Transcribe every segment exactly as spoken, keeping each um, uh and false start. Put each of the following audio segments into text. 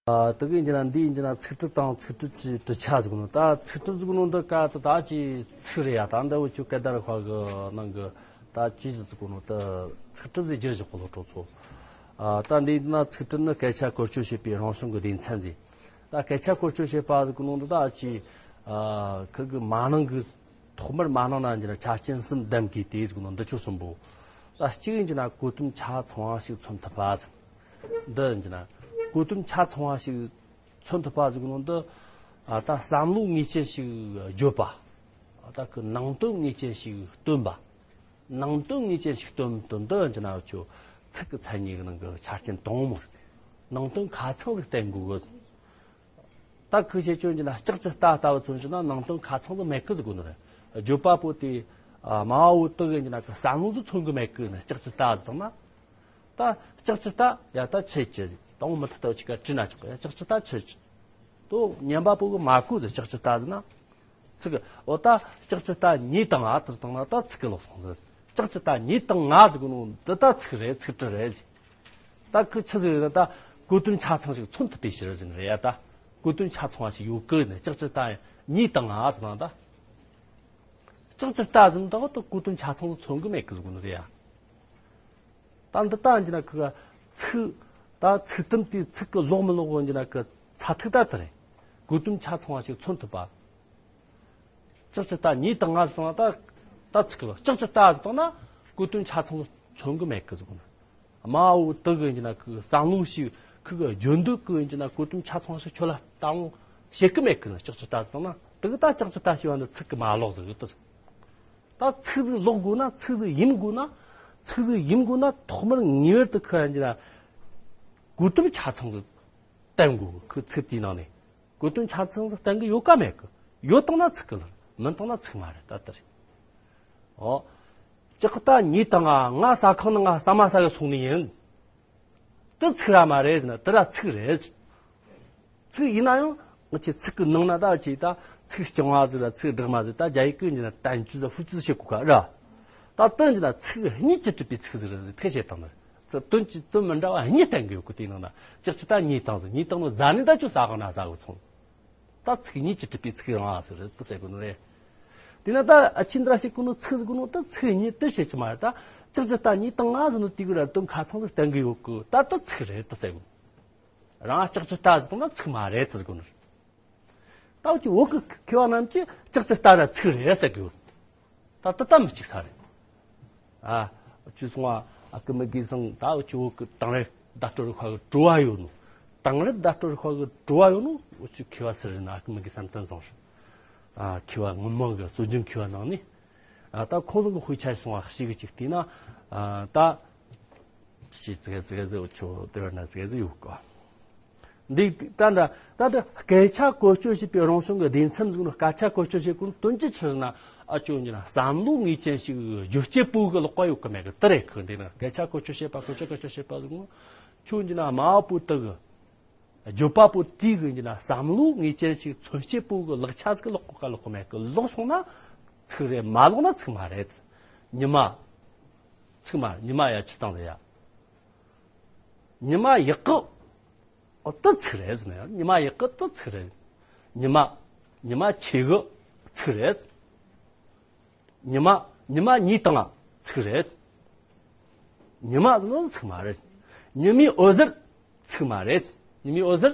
ཨ། དེ་གི་ཡིན་གྱི་ན་འདི་ཡིན་གྱི་ན་ཚིག་གྲུབ་དང་ཚིག་གྲུབ་ཀྱི་གྲུབ་ཆ་ཟིག་ནོ། ད་ཚིག་གྲུབ་ཟིག་ནོ་འདི་ཀ་ད་ད་ཅི་ཚིག་རེད་ཡ། ད་འདི་འུ་ཆོ་སྐད་བརྡ་ར་ཁ་གི་ནང་གི་ད་ཅི་ཟིག་ནོ། ད་ཚིག་གྲུབ་ཟིག་བསྒྱུར་བཞག་གོ་ལོ་གྲོགས་ཚོ། ཨ། ད་འདི་ཡིན་ན་ཚིག་གྲུབ་ནི་སྐད་ཆ་བཀོལ་སྤྱོད་བྱེད་པའི་རང་བྱུང་གི་སྡེ་ཚན་ཟིག། ད་སྐད་ཆ་བཀོལ་སྤྱོད་བྱེད་པ་ཟིག་ནོ་འདི་ད་ཅི། ཨ། ཁུ་གི་མ་ནང་གི་ཐོག་མར་མ་ནང་ན་ཡིན་གྱི་ན་ཆ་རྐྱེན་གསུམ་ལྡན་དགོས་ཏེ་ཟིག་ནོ། འདི་ཆོ་གསུམ་པོ། ད་གཅིག་ཡིན་གྱི་ན་གོ་དོན་ཆ་ཚང་བ་ཞིག་མཚོན་ཐུབ་པ་ཟིག། འདི་ཡིན་གྱི་ན་གོ་དོན་ཆ་ཚང་བ་ཞིག་མཚོན་ཐུབ་པ་ཟིག་ནོ་འདི། ཨ། ད་བསམ་བློ་ངེས་ཅན་ཞིག་བརྗོད་པ། ད་གི་ནང་དོན་ངེས་ཅན་ཞིག་སྟོན་པ། ནང་དོན་ངེས་ཅན་ཞིག་སྟོན་དོན་འདི་ཡིན་གྱི་ན་འུ་ཆོ་ཚིག་གི་མཚན་ཉིད་ཀྱི་ནང་གི་ཆ་རྐྱེན་དང་པོ་རེད། ནང་དོན་ཁ་ཚང་ཟིག་བསྟན་དགོས་གི། ད་ཁུ་བྱེད་ཆོ་ཡིན་གྱི་ན་ལྕགས་ཀྱི་རྟ་ལྟ་བུ་མཚོན་བྱས་ན་ནང་དོན་ཁ་ཚང་ཟིག་མེད་གི་ཟེར་གོ་ནི་རེད། བརྗོད་པ་པོ་དེ། ཨ། མ་བོ་དག་གི་ཡིན་གྱི་ན་གི་བསམ་བློ་ཟིག་མཚོན་གི་མེད་གི་ནི་ལྕགས་ཀྱི་རྟ་ཟེར་བཏང་ན། ད་ལྕགས་ཀྱི་རྟ་ཡ་ད་ཆེ་ཆེ་དང་མི་ཐུབ་ཐབས་ཅིག་ག་བྲིས་ན་ཆོག་གི། ཡ་ལྕགས་ཀྱི་རྟ་ཆེ་ཆེ་དོ་ཉན་པ་པོ་གི་མ་གོ་ཟེར། ལྕགས་ཀྱི་རྟ་ཟེར་ན། ཚིག་གི་འོ་ད་ལྕགས་ཀྱི་རྟ་ཉིས་དང་ང་དེ་ཟེར་བཏང་ན་ད་ཚིག་གི་ལོག་སོང་ཟེར། ལྕགས་ཀྱི་རྟ་ཉིས་དང་ང་ཟེར་གོ་ནོ་འདི་ད་ཚིག་རེད། ཚིག་གྲུབ་རེད། ད་ཁུ་ཆི་ཟིག་རེད་ད། གོ་དོན་ཆ་ཚང་ཞིག་མཚོན་ཐུབ་པའི་ཕྱིར་ཟེར་ནི་རེད་ཡ། ད་གོ་དོན་ཆ་ཚང་བ་ཞིག་ཡོད་གི་ནི། ལྕགས་ཀྱི་རྟ་ཉིས་དང་ང་ཟེར་ན་ད། ལྕགས་ཀྱི་རྟ་ཟེར་ན་ད་འོ་ད་གོ་དོན་ཆ་ཚང་ཞིག་མཚོན་གི་མེད་གི་ཟེར་གོ་ནི་རེད་ཡ། ད་འདི་ལྟ་ཡིན་གྱི་ན་ཁུ་ག་ཚིག། ད་ཚིག་དུམ་དེའི་ཚིག་གི་ལོག་མི་ལོག་གི་ཡིན་གྱི་ན་ཁུ་ཚ་ཐིག་ད་དེ་རེད། གོ་དོན་ཆ་ཚང་བ་ཞིག་མཚོན་ཐུབ་པ། ལྕགས་ཀྱི་རྟ་ཉིས་དང་ང་ཟེར་བཏང་ན་ད། ད་ཚིག་གི་ལོག་ལྕགས་ཀྱི་རྟ་ཟེར་བཏང་ན་གོ་དོན་ཆ་ཚང་མཚོན་གི་མེད་གི་ཟེར་གོ་ནི། མ་བོ་དག་གི་ཡིན་གྱི་ན་ཁུ་བསམ་བློ་ཞིག་ཁུ་གི་བརྗོད་འདོད་གི་ཡིན་གྱི་ན་གོ་དོན་ཆ་ཚང་ཞིག་ཁྱོད་ལ་ད་འོང་བཤད་གི་མེད་གི་ནི། ལྕགས་ཀྱི་རྟ་ཟེར་བཏང་ན་དེ་གི་ད་ལྕགས་ཀྱི་རྟ་ཞེས་པ་འདི་ཚིག་གི་མ་ལོག་ཟིག་ཡོད་དོ། ད་ཚིག་ཟིག་ལོག་དགོས་ན། ཚིག་ཟིག་ཡིན་དགོས་ན། ཚིག་ཟིག་ཡིན་དགོས་ན་ཐོག་མར་ངེས་པར་དུ་ཁུ་ཡིན་གྱི་ན་གོ་དོན་ཆ་ཚང་ཟིག་བསྟན་དགོས། ཁུ་ཚིག་དེའི་ནང་ནས་གོ་དོན་ཆ་ཚང་ཟིག་བསྟན་གི་ཡོད་ག་མེད་གི། ཡོད་བཏང་ན་ཚིག་གི་ལོག། མིན་བཏང་ན་ཚིག་མ་རེད། ད་དེ་རེད། ཨོ། ལྕགས་རྟ་ཉིས་དང་ང་། ང་ཟ་ཁང་ནང་ང་ཟ་མ་ཟ་གི་སོང་ནི་ཡིན། དེ་ཚིག་ར་མ་རེད་ཟེར་ན་དེ་ར་ཚིག་རེད། ཚིག་ཡིན་ན་ཡང་ང་ཆོ་ཚིག་གི་ནང་ན་ད་ཅིག་ད་ཚིག་རྐྱང་བ་ཟིག་ར་ཚིག་སྦྲགས་མ་ཟིག། ད་རྒྱ་ཡིག་གི་ཡིན་གྱི་ན་བསྟན་བཅོས་ཟིག་ཧྥུ་ཅི་ཟིག་བྱེད་གོ་ག་ར། ད་དེ་ཡིན་གྱི་ན་ཚིག་གཉིས་ཀྱིས་གྲུབ་པའི་ཚིག་ཟིག་རེད་ཟེར་ཐེ་བྱེད་བཏང་ནི། དོན་གྱི་དོན་མི་འདྲ་བ་གཉིས་བསྟན་གི་ཡོད་གི། དེའི་ནང་ན་ལྕགས་ཀྱི་རྟ་ཉིས་དང་ཟིག། ཉིས་དང་ནོ་ཟ་ནི་ད་ཁྱོད་ཟ་གི་ན་ཟ་གི་སོང་། ད་ཚིག་གཉིས་ཀྱིས་གྲུབ་པའི་ཚིག་རང་ཨ་ཟེར་རེད་དེ་ཟེར་གོ་ནི་རེད། དེས་ན་ད་ཨ་ཆི་འདྲ་ཞིག་གོ་ནོ་ཚིག་ཟིག་གོ་ནོ་ད་ཚིག་གཉིས་དེ་བཤད་ཀྱི་མ་རེད། ད་ལྕགས་ཀྱི་རྟ་ཉིས་དང་ང་ཟེར་ནོ་དེ་གི་ར་དོན་ཁ་ཚང་ཟིག་བསྟན་གི་ཡོད་གི། ད་ད་ཚིག་རེད་དེ་ཟེར་གོ། རང་ལྕགས་ཀྱི་རྟ་ཟེར་དང་ན་ཚིག་མ་རེད་དེ་ཟེར་གོ་ནི་རེད། ད་འུ་ཅི་བོད་གི་མཁས་པ་རྣམས་ཀྱིས་ལྕགས་ཀྱི་རྟ་ར་ཚིག་རེད་ཟེར་གི་ཡོད། ད་ད་ད་མི་གཅིག་ས་རེད། ཨ། ཅི་སོང་བ། ཨ་ཀི་མི་གི་སང་ད་འུ་ཅི་བོད་གི་དེང་རབས་བརྡ་སྤྲོད་རིག་པ་གི་བྲོ་བ་ཡོད་ནོ། དེང་རབས་བརྡ་སྤྲོད་རིག་པ་གི་བྲོ་བ་ཡོད་ནོ་འུ་ཅི་མཁས་པ་ཟེར་ན་ཨ་ཀི་མི་གི་བསམ་གཏན་བཟང་རེད། ཨ། མཁས་པ་སྔོན་མ་གི་སྲོལ་རྒྱུན་མཁས་པ་ནང་ནས། ཨ། ད་ཁོང་ཚོ་གི་དཔེ་ཆ་སོང་བ་ཞིག་གི་ཅིག་བལྟས་ན། ཨ། ད་ཞེས་ཙི་གེ་ཙི་གེ་ཟིག་འུ་ཅི་དེ་བར་ན་ཙི་གེ་ཟིག་ཡོད་གི། འདི་ད་འདྲ་ད་ལྟ་སྐད་ཆ་བཀོལ་སྤྱོད་བྱེད་པའི་རང་བྱུང་གི་སྡེ་ཚན་ཟིག་ནི། སྐད་ཆ་བཀོལ་སྤྱོད་བྱེད་དགོས་དོན་ཅི་ཆི་ཟེར་ན། ཨ་ཅོ་འདི་ན་བསམ་བློ་ངེས་ཅན་ཞིག་བརྗོད་བྱེད་པོ་གི་ལོག་པ་ཡོད་གི་མེད་གི་དེ་རེད་གི། འདི་ན་སྐད་ཆ་བཀོལ་སྤྱོད་བྱེད་པ། བཀོལ་སྤྱོད་བཀོལ་སྤྱོད་བྱེད་པ་ཟིག་ནི་ཁྱོད་འདི་ན་མ་བོ་དག་གི། བརྗོད་པ་པོ་དེ་གི་འདི་ན་བསམ་བློ་ངེས་ཅན་ཞིག་མཚོན་བྱེད་པོ་གི་ལག་ཆ་ཟིག་ལོག་གི་ལོག་གི་མེད་གི། ལོག་སོང་ན་ཚིག་རེད། མ་ལོག་ན་ཚིག་མ་རེད། ཉི་མ། ཚིག་མ། ཉི་མ་ཡ་ཆི་བཏང་ཟེར་ཡ། ཉི་མ་ཡག་གི། ཨོ་དེ་ཚིག་རེད་ཟེར་ན་ཡང་ཉི་མ་ཡག་གི་དེ་ཚིག་རེད། ཉི་མ། ཉི་མ་ཆེ་གི་ཚིག་རེད། ཉི་མ། ཉི་མ་ཉིས་དང་ཚིག་རེད། ཉི་མ་ཟེར་ན་ཚིག་མ་རེད། ཉི་མའི་འོད་ཟེར་ཚིག་མ་རེད། ཉི་མའི་འོད་ཟེར་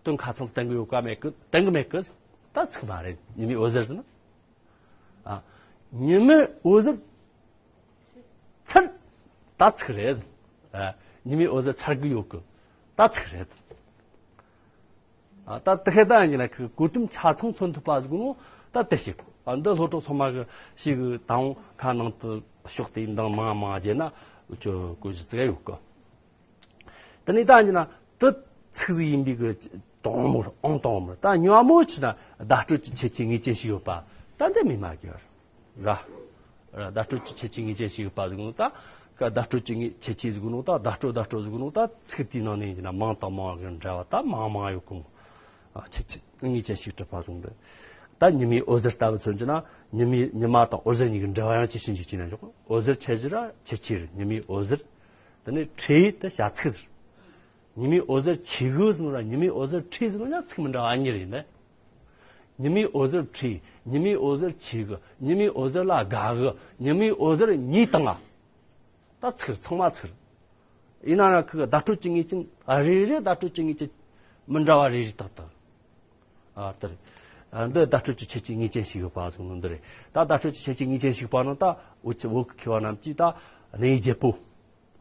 དོན་ཁ་ཚང་བསྟན་གི་ཡོད་ག་མེད་གི། བསྟན་གི་མེད་གི། ད་ཚིག་མ་རེད། ཉི་མའི་འོད་ཟེར་ཟེར་ན། ཨ། ཉི་མའི་འོད་ཟེར་ཚར། ད་ཚིག་རེད། ཨ། ཉི་མའི་འོད་ཟེར་ཚར་གི་ཡོད་གི། ད་ཚིག་རེད། ཨ། ད་དེ་ཁེ་ད་ཡིན་ན་ཁི་གོ་དོན་ཆ་ཚང་མཚོན་ཐུབ་པ་ཟིག་ནོ། ད་དེ་ཞིག། ཨ། འདི་སློབ་གྲོགས་ཚང་མ་གི་ཞིག་དང་ཁ་ནང་དུ་ཤོག་དེ་འདང་མང་མང་བརྒྱབ་ན་འུ་ཅོ་གོ་གཞི་ཙི་ག་ཡོད་གི། དེ་ནས་ད་ཡིན་ན་དེ་ཚིག་ཟིག་ཡིན་པའི་གི་དང་མོར་ཨང་དང་མོར། ད་ཉོ་མོ་ཆི་ན་བརྡ་སྤྲོད་ཀྱི་ཁྱད་ཆོས་ངེས་ཅན་ཞིག་ཡོད་པ། ད་འདི་མི་མ་གི་ར། ར། བརྡ་སྤྲོད་ཀྱི་ཁྱད་ཆོས་ངེས་ཅན་ཞིག་ཡོད་པ་ཟིག་ནོ། ད་ཀ་བརྡ་སྤྲོད་ཀྱི་ངེས་ཁྱད་ཆོས་ཟིག་ནོ། ད་བརྡ་སྤྲོད་བརྡ་སྤྲོད་ཟིག་ནོ། ད་ཚིག་དེའི་ནང་ནས་ཡིན་ན་མིང་དང་མིང་གི་འབྲེལ་བ་ད་མང་མང་ཡོད་གི་མོ། ཨ། ཁྱད་ཆོས་ངེས་ཅན་ཞིག་གྲུབ་པ་ཟིག་འདི། ད་ཉི་མའི་འོད་ཟེར་ལྟ་བུ་མཚོན་གྱི་ན་ཉི་མའི། ཉི་མ་དང་འོད་ཟེར་གཉིས་ཀྱི་འབྲེལ་བ་ཡང་ཅི་བྱིན་གྱིས་བྱས་ན་འཇོག་འོད་ཟེར་ཁྱད་ཆོས་ར་ཁྱད་ཆོས་རེད། ཉི་མའི་འོད་ཟེར། དེ་ནས་འཕྲོས་དེ་བྱ་ཚིག་ཟེར། ཉི་མའི་འོད་ཟེར་ཆེ་གི་ཟེར་ནོ་ར་ཉི་མའི་འོད་ཟེར་ཕྲའི་ཟེར་ནོ་ཡང་ཚིག་མི་འདྲ་བ་གཉིས་རེད་ནི། ཉི་མའི་འོད་ཟེར་ཕྲའི། ཉི་མའི་འོད་ཟེར་ཆེ་གི། ཉི་མའི་འོད་ཟེར་ལ་དགའ་གི། ཉི་མའི་འོད་ཟེར་ཉེ་དང་ང་། ད་ཚིག་ཚང་མ་ཚིག་རེད། ཡིན་ན་ར་ཁི་གི་བརྡ་སྤྲོད་ཀྱི་ངེས་ཅན་རེ་རེ་བརྡ་སྤྲོད་ཀྱི་ངེས་ཅན་མི་འདྲ་བ་རེ་རེ་ཏག་ཏག་ཨ་དེ་རེད། ཨ་འདི་བརྡ་སྤྲོད་ཀྱི་ཁྱད་ཆོས་ངེས་ཅན་ཞིག་ཡོད་པ་ཟེར་ནོ་འདི་རེད། ད་བརྡ་སྤྲོད་ཀྱི་ཁྱད་ཆོས་ངེས་ཅན་ཞིག་པ་ནི་ད་འུ་ཆོ་བོད་ཀྱི་མཁས་པ་རྣམས་ཀྱིས་ད་གནས་ཡུལ་བརྒྱད་པོ།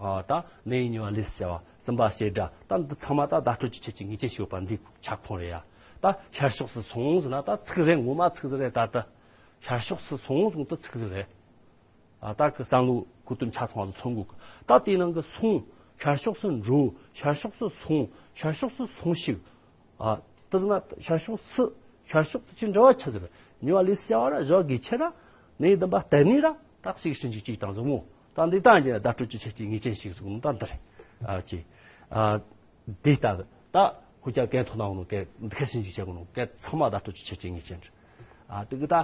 ཨ་ད་གནས་ཡུལ་གཉིས་པ་ལས་སུ་བྱ་བ། གསུམ་པ་བྱེད་སྒྲ། ད་འདི་ཚང་མ་ད་བརྡ་སྤྲོད་ཀྱི་ཁྱད་ཆོས་ངེས་ཅན་ཞིག་ཡོད་པ་འདིའི་ཁྱབ་ཁོངས་རེད་ཡ། ད་ཤར་ཕྱོགས་སུ་སོང་ཟེར་ན་ད་ཚིག་རེད། ངོ་མ་ཚིག་རེད། ད་ད་ཤར་ཕྱོགས་སུ་སོང་ཟེར་ནོ་ད་ཚིག་རེད། ཨ་ད་གི་བསམ་བློ་གོ་དོན་ཆ་ཚང་བ་མཚོན་དགོས་གི། ད་དེའི་ནང་གི་སོང་། ཤར་ཕྱོགས་སུ་འགྲོ། ཤར་ཕྱོགས་སུ་སོང་། ཤར་ཕྱོགས་སུ་སོང་ཞིག་ཨ་དེ་ཟེར་ན་ཤར་ཕྱོགས་སུ། ཤར་ཕྱོགས་དེ་ཆི་འབྲེལ་བ་ཆི་ཟེར། གཉིས་པ་ལས་སུ་བྱ་བ་ར་བཞག་དགོས་ཆེ་ར། གནས་བདུན་པ་བསྟན་ནས་ར་ད་ཞིག་ཞིག་འཇུག་ཅིག་དང་ཟེར་མོ། ད་འདི་ད་འདི་བརྡ་སྤྲོད་ཀྱི་ཁྱད་ཆོས་ངེས་ཅན་ཞིག་ཟེར་ནོ་ད་འདི་རེད། ཨ་ཅེ། ཨ་འདི་ལྟ་བུ་ད་ཁོ་ཅག་གན་ཐོག་ན་འོང་ནོ་གན་འདི་ཁ་ཞིག་འཇུག་བྱེད་དགོས་ནོ་གན་ཚང་མ་བརྡ་སྤྲོད་ཀྱི་ཁྱད་ཆོས་ངེས་ཅན་རེད། ཨ་དེ་གི་ད་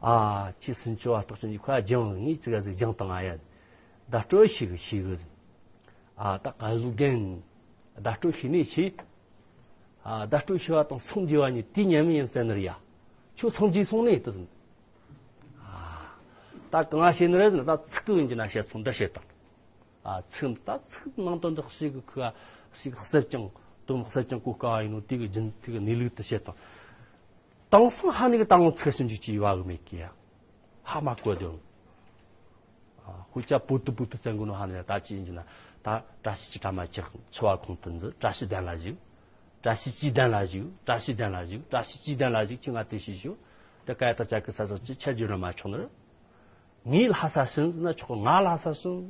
ཨ་ཁྱེད་སུན་ཆོ་བ་རྟགས་ཅན་གྱི་ཁོ་ཡ་སྦྱང་ངས་ཅི་ག་ཟིག་སྦྱང་དང་ཨ་ཡ། བརྡ་སྤྲོད་ཤེས་གི་ཤེས་གི་ཟིག་ཨ་ད་ག་ཟུག་རྒན། བརྡ་སྤྲོད་ཤེས་ནས་ཤེས། ཨ་བརྡ་སྤྲོད་ཤེས་པ་དང་སངས་རྒྱས་པ་གཉིས་དུས་མཉམ་ཡིན་ཟེར་ནི་རེད་ཡ། ཁྱོད་སངས་རྒྱས་སོང་ནས་དུ་ཟིན། ཨ་ད་གང་བཤད་ནི་རེད་ཟེར་ན་ད་ཚིག་གི་ཡིན་གྱི་ན་བཤད་སོང་འདི་བཤད་དང་། ཨ་ཚིག་ད་ཚིག་ནང་དོན་འདི་ཞིག་གི་ཁུ་ཞིག་གསལ་ཀྱང་དོན་གསལ་ཀྱང་གོ་དཀའ་བ་ཡིན་ནོ་དེ་གི་རྒྱུན་དེ་གི་གནས་ལུགས་དུ་བཤད་དང་། དེང་སང་ཧ་ནི་གི་ད་ངོ་ཚིག་ཞིབ་འཇུག་ཅིག་ཡོད་གི་མེད་གི་ཡ། ཧ་མ་གོ་དོན། ཨ་ཧུ་ཅ་པུ་ཏུ་པུ་ཏུ་བཙན་གོ་ནོ་ཧ་ནི་ད་ཅི་ཡིན་གྱི་ན་ད་བཀྲ་ཤིས་ཀྱི་གྲ་མ་ཅི་འཚོ་བ་ཁོང་དུ་འཛུལ། བཀྲ་ཤིས་གདན་ལ་བཞུགས། བཀྲ་ཤིས་ཀྱི་གདན་ལ་བཞུགས། བཀྲ་ཤིས་གདན་ལ་བཞུགས། བཀྲ་ཤིས་ཀྱི་གདན་ལ་བཞུགས། ཁྱི་ང་དེ་ཤེས་ཞུ། དེ་ཀ་ཡ་ད་ཅ་གི་ས་ས་ཅི་ཆ་རྒྱུ་ར་མ་ཆོག་ནི་རེད། ངའི་ལྷ་ས་ཕྱིན་ཟེར་ན་ཆོག་གོ། ང་ལྷ་ས་ཕྱིན།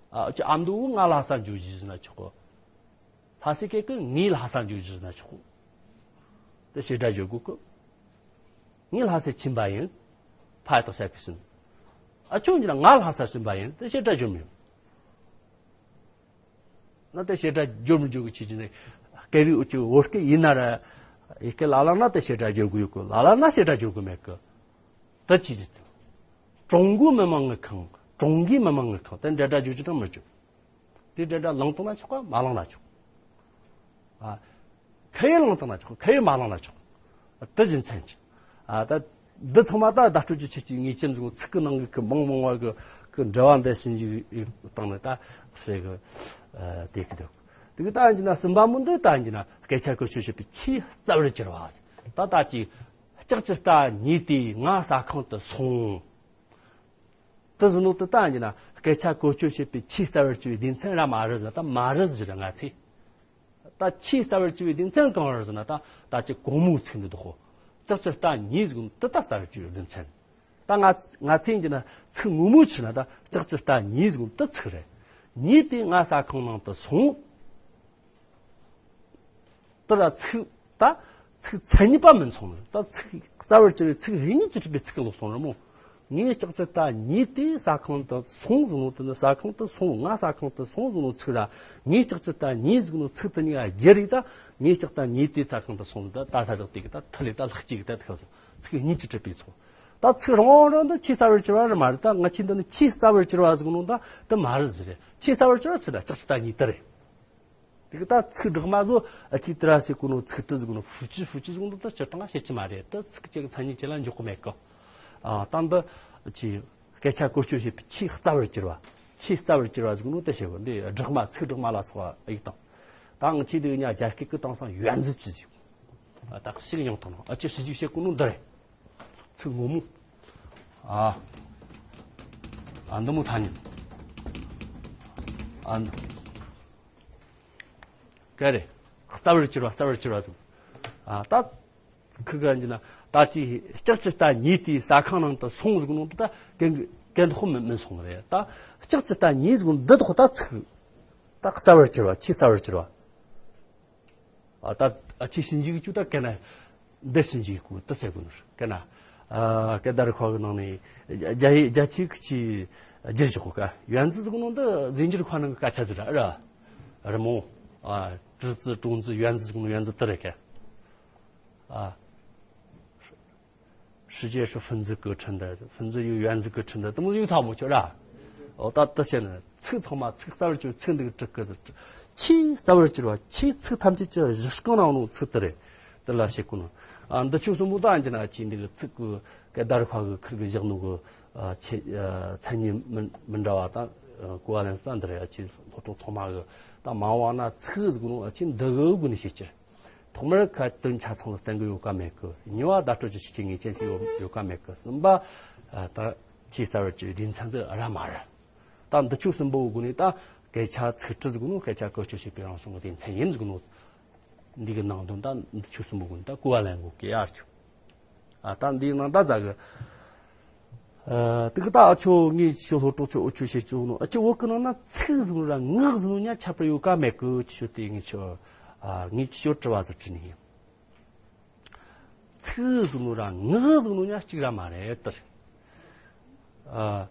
ཨ་ཅི་ཨ་མདོ་ང་ལྷ་ས་འཇུ་ཞིག་ཟེར་ན་ཆོག་གོ། ལྷ་སའི་སྐད་ཀྱི་ངའི་ལྷ་ས་འཇུ་ཞིག་ཟེར་ན་ཆོག་གོ། དེ་བྱེད་སྒྲ་བརྗོད་དགོས་གོ། ངའི་ལྷ་སའི་ཕྱིན་པ་ཡིན། ཕ་ཡ་དག་བྱ་གི་ཕྱིན། ཨ་ཅོ་འཇི་ན་ང་ལྷ་ས་ཕྱིན་པ་ཡིན། དེ་བྱེད་སྒྲ་བརྗོད་མི་ཡོང་། ན་དེ་བྱེད་སྒྲ་བརྗོད་མི་འཇུག་གི་ཆེད་ཀྱི་ནི་སྐད་རིགས་འུ་ཅོ་བོད་སྐད་ཡིན་ན་ར། ཡི་གེ་ལ་ལ་ན་དེ་བྱེད་སྒྲ་བརྗོད་དགོས་ཡོད་གི། ལ་ལ་ན་བྱེད་སྒྲ་བརྗོད་དགོས་མེད་གི། དེ་ཅི་ཅི་ཀྲུང་གོའི་མི་དམངས་ངི་ཁང་། ཀྲུང་གོའི་མི་དམངས་ངི་ཁང་། དེ་འབྲེལ་སྒྲ་བརྗོད་རྒྱུ་དང་མི་བརྗོད། དེ་འབྲེལ་སྒྲ་བླངས་བཏང་ན་ཆོག་ག་མ་བླངས་ན་ཆོག་ཨ། ཁ་ཡེ་བླངས་བཏང་ན་ཆོག་ཁ་ཡེ་མ་བླངས་ན་ཆོག་དེ་བཞིན་མཚན་གྱི། ཨ་ད་འདི་ཚང་མ་ད་བརྡ་སྤྲོད་ཀྱི་ཆེད་ཀྱི་ངེས་ཅན་ཟིག་ཚིག་གི་ནང་གི་གི་མང་མང་བ་གི་གི་འབྲེལ་བ་འདི་ཕྱིན་ཅི་བཏང་ནས་ད་ཟེར་གི། ཨ་དེ་གི་འདུག་དེ་གི་ད་ཡིན་གྱི་ན་གསུམ་པ་མོ་འདི་ད་ཡིན་གྱི་ན་སྐད་ཆ་བཀོལ་སྤྱོད་བྱེད་པའི་ཆོས་རྩ་བར་གྱུར་བ། ད་ད་ཅི་ལྕགས་ཀྱུ་རྟ་ཉོས་ཏེ་ང་ཟ་ཁང་དུ་སོང་། དེ་ཟེར་ནོ་དེ་ད་ཡིན་ན་སྐད་ཆ་བཀོལ་སྤྱོད་བྱེད་པའི་ཆོས་རྩ་བར་གྱུར་པའི་སྡེ་ཚན་ར་མ་རེད་ཟེར་ན་ད་མ་རེད་ཟེར་ང་ཚོས། ད་ཆོས་རྩ་བར་གྱུར་པའི་སྡེ་ཚན་གང་རེད་ཟེར་ན་ད་ད་ཅི་གོང་མོའི་ཚིག་འདི་དོ། ལྕགས་ཀྱུ་རྟ་ཉོས་ཟེར་ནོ་དེ་ད་རྩ་བར་གྱུར་པའི་སྡེ་ཚན། ད་ང་ང་ཚོས་ཡིན་ན་ཚིག་ངོ་མ་བྱས་ན་ད་ལྕགས་ཀྱུ་རྟ་ཉོས་ཟེར་ནོ་དེ་ཚིག་རེད། ཉོས་ཏེ་ང་ཟ་ཁང་ནང་དུ་སོང་། དེ་ལ་ཚིག་ད་ཚིག་མཚན་ཉིད་པ་མིན་སོང་ནས་ད་ཚིག་རྩ་བར་གྱུར་པའི་ཚིག་རིགས་གཉིས་ཀྱིས་གྲུབ་པའི་ཚིག་ལོག་སོང་རེད་མོ། ངས་ལྕགས་ཀྱུ་རྟ་ཉོས་ཏེ་ཟ་ཁང་དུ་སོང་ཟེར་ནོ་དེ་ནི་ཟ་ཁང་དུ་སོང་། ང་ཟ་ཁང་དུ་སོང་ཟེར་ནོ་ཚིག་ར། ངས་ལྕགས་ཀྱུ་རྟ་ཉོས་ཟེར་ནོ་ཚིག་དེ་གཉིས་ཀ་སྦྱར་རེད་ད། ངས་ལྕགས་རྟ་ཉོས་ཏེ་ཟ་ཁང་དུ་སོང་ཟེར་ད་ད་ས་ཞོག་དེ་གི་ད་ཐ་ལེ་ད་ལྷག་ཅིག་གི་ད་ཐ་ཚིག་གཉིས་ཀྱིས་གྲུབ་པའི་ཚོགས། ད་ཚིག་རང་རང་འདི་ཆོས་རྩ་བར་གྱུར་བ་རེད་མ་རེད། ད་ང་ཆོས་འདི་ནི་ཆོས་རྩ་བར་གྱུར་བ་ཟེར་ནོ་ད་དེ་མ་རེད་ཟེར་རེད། ཆོས་རྩ་བར་གྱུར་བ་ཚིག་ར་ལྕགས་ཀྱུ་རྟ་ཉོས་དེ་རེད། དེ་གི་ད་ཚིག་སྦྲགས་མ་བཟོ་ཨ་ཅིག་དེ་ར་ཟེར་གོ་ནོ་ཚིག་དེ་ཟེར་གོ་ནོ་ཧྥུ་ཅི་ཧྥུ་ཅི་ཟེར་གོ་ནོ་ད་སྤྱིར་བཏང་བཤད་ཀྱི་མ་རེད། ད་ཚིག་གཅིག་གི་མཚན་ཉིད་ཅིག་ལ་འཇོག་གི་མེད་གི། ཨ་ད་འདི་ཅི་སྐད་ཆ་བཀོལ་སྤྱོད་བྱེད་པའི་ཆོས་རྩ་བར་གྱུར་བ། ཆོས་རྩ་བར་གྱུར་བ་ཟེར་གོ་ནོ་དེ་བཤད་གོ། འདི་སྦྲགས་མ་ཚིག་སྦྲགས་མ་ལ་སོགས་པ་ཡིག་དང་། ད་ང་ཆོས་འདི་གི་ཉ་རྒྱ་སྐད་ཀྱི་དེང་སང་ཡོན་ཙི་ཅི་ཟིག་ཨ་ད་ཞིག་ཡོང་དང་ཨ་ཅི་ཞིག་བཤད་གོ་ནོ་འདི་རེད། ཚིག་ངོ་མོ། ཨ་ཨ་འདི་མོ་ཐ་སྙད། ཨ་འདི། ག་རེ། རྩ་བར་གྱུར་བ་རྩ་བར་གྱུར་བ་ཟེར། ཨ་ད། ཁི་ག་འཇི་ན་ད་ཅི་ལྕགས་ཀྱུ་རྟ་ཉོས་ཏེ་ཟ་ཁང་ནང་དུ་སོང་ཟེར་གོ་ནོ་ད་གན་གན་ཧོ་མི་མི་སོང་རེད། ད་ལྕགས་ཀྱུ་རྟ་ཉོས་ཟེར་གོ་ནོ་འདི་དག་ད་ཚིག་ད་རྩ་བར་གྱུར་བ་ཆོས་རྩ་བར་གྱུར་བ། ཨ་ད་ཨ་ཆོས་ཞིབ་འཇུག་གི་ཅུ་ད་གན་ན་འདི་ཞིབ་འཇུག་གི་ད་ཟེར་གོ་ནོ་གན་ན་ཨ་གན་ད་རི་ཁོ་གི་ནང་ནས་རྒྱ་ཡི་རྒྱ་ཆོས་ཀྱི་བསྒྱུར་བཞག་གོ་ཀ་ཡོན་ཙི་ཟེར་གོ་ནོ་འདི་རྫས་འགྱུར་ཁོ་ནང་གི་སྐད་ཆ་ཟིག་ར་ར་རི་མོ། ཨ་ཀྲི་ཙི་ཀྲུང་ཙི་ཡོན་ཙི་ཟེར་གོ་ནོ་ཡོན་ཙི་དེ་རེད་ཀ་ཨ། ཧྲི་ཅེ་ཧྲི་ཧྥུན་ཙི་ཀི་ཁྲིན་ཏེ། ཧྥུན་ཙི་ཡུ་ཡོན་ཙི་ཀི་ཁྲིན་ཏེ། དེ་མོ་ཡུ་ཐག་མོ་ཆོད་ར། འོ་ད་དེ་བཤད་ན་ཚིག་ཚང་མ་ཚིག་རྩ་བར་གྱུར། ཚིག་འདི་གི་དྲུག་གི་ཟེར། ཆོས་རྩ་བར་གྱུར་པ། ཆོས་ཚིག་ཐམས་ཅད་ཀྱི་གཞི་རྐང་ནང་ནོ་ཚིག་དེ་རེད། དེ་ལ་བཤད་གོ་ནོ། ཨ་འདི་ཆོས་གསུམ་པོ་ད་ཡིན་ན་ཆོས་འདི་གི་ཚིག་གི་ག་དར་ཁ་གི་ཁིར་གི་བཞག་ནོ་གི་ཨ་ཆེ་ཨ་མཚན་ཉིད་མི་མི་འདྲ་བ་དང་གོ་བ་ལེན་སྟངས་འདི་རེད། ཨ་ཆོས་སློབ་ཕྲུག་ཚང་མ་གི་ད་མང་བ་ན་ཚིག་ཟིག་ནོ་ཨ་ཆོས་འདི་གི་སྒོ་ནས་བཤད་ཀྱི། ཐོག་མར་ཁ་དོན་ཆ་ཚང་ལ་བསྟན་གི་ཡོད་ཀ་མེད་གི། གཉིས་པ་བརྡ་སྤྲོད་ཀྱི་ཤུགས་རྐྱེན་ངེས་ཅན་ཞིག་ཡོད་ཡོད་ཀ་མེད་གི། གསུམ་པ་ཨ་ད་ཆོས་རྩ་བར་གྱུར་རྒྱུ་མཚན་འདི་ར་མ་རེད། ད་འདི་ཆོས་གསུམ་པོའི་སྒོ་ནས་ད་སྐད་ཆ་ཚིག་འབྲུ་ཟིག་ནོ། སྐད་ཆ་བཀོལ་སྤྱོད་བྱེད་པའི་རང་བྱུང་གི་སྡེ་ཚན་ཡིན་ཟིག་ནོ། འདི་གི་ནང་དོན་ད་འདི་ཆོས་གསུམ་པོའི་སྒོ་ནས་ད་གོ་བ་ལེན་དགོས་ཀི་ཡར་ཆོག་ཨ་ད་འདིའི་ནང་ད་ཛ་གི་ཨ་དེ་གི་ད་ཨ་ཆོ་ངས་ཆོ་སློབ་གྲོགས་ཆོ་འུ་ཆོ་བྱེད་ཆོག་ནོ། ཨ་ཆོ་བོད་གི་ནང་ན་ཚིག་ཟིག་ནོ་ར་ངག་ཟིག་ནོ་ཉ་ཁྱད་པར་ཡོད་ཀ་མེད་གི། ཆོ་དེ་ངས་ཆོ་ཨ་ངས་ཆོ་དྲི་བ་ཟིག་དྲིས་ནི་ཡིན། ཚིག་ཟིག་ནོ་ར་ངག་ཟིག་ནོ་ཉ་གཅིག་ར་མ་རེད་དེ། ཨ་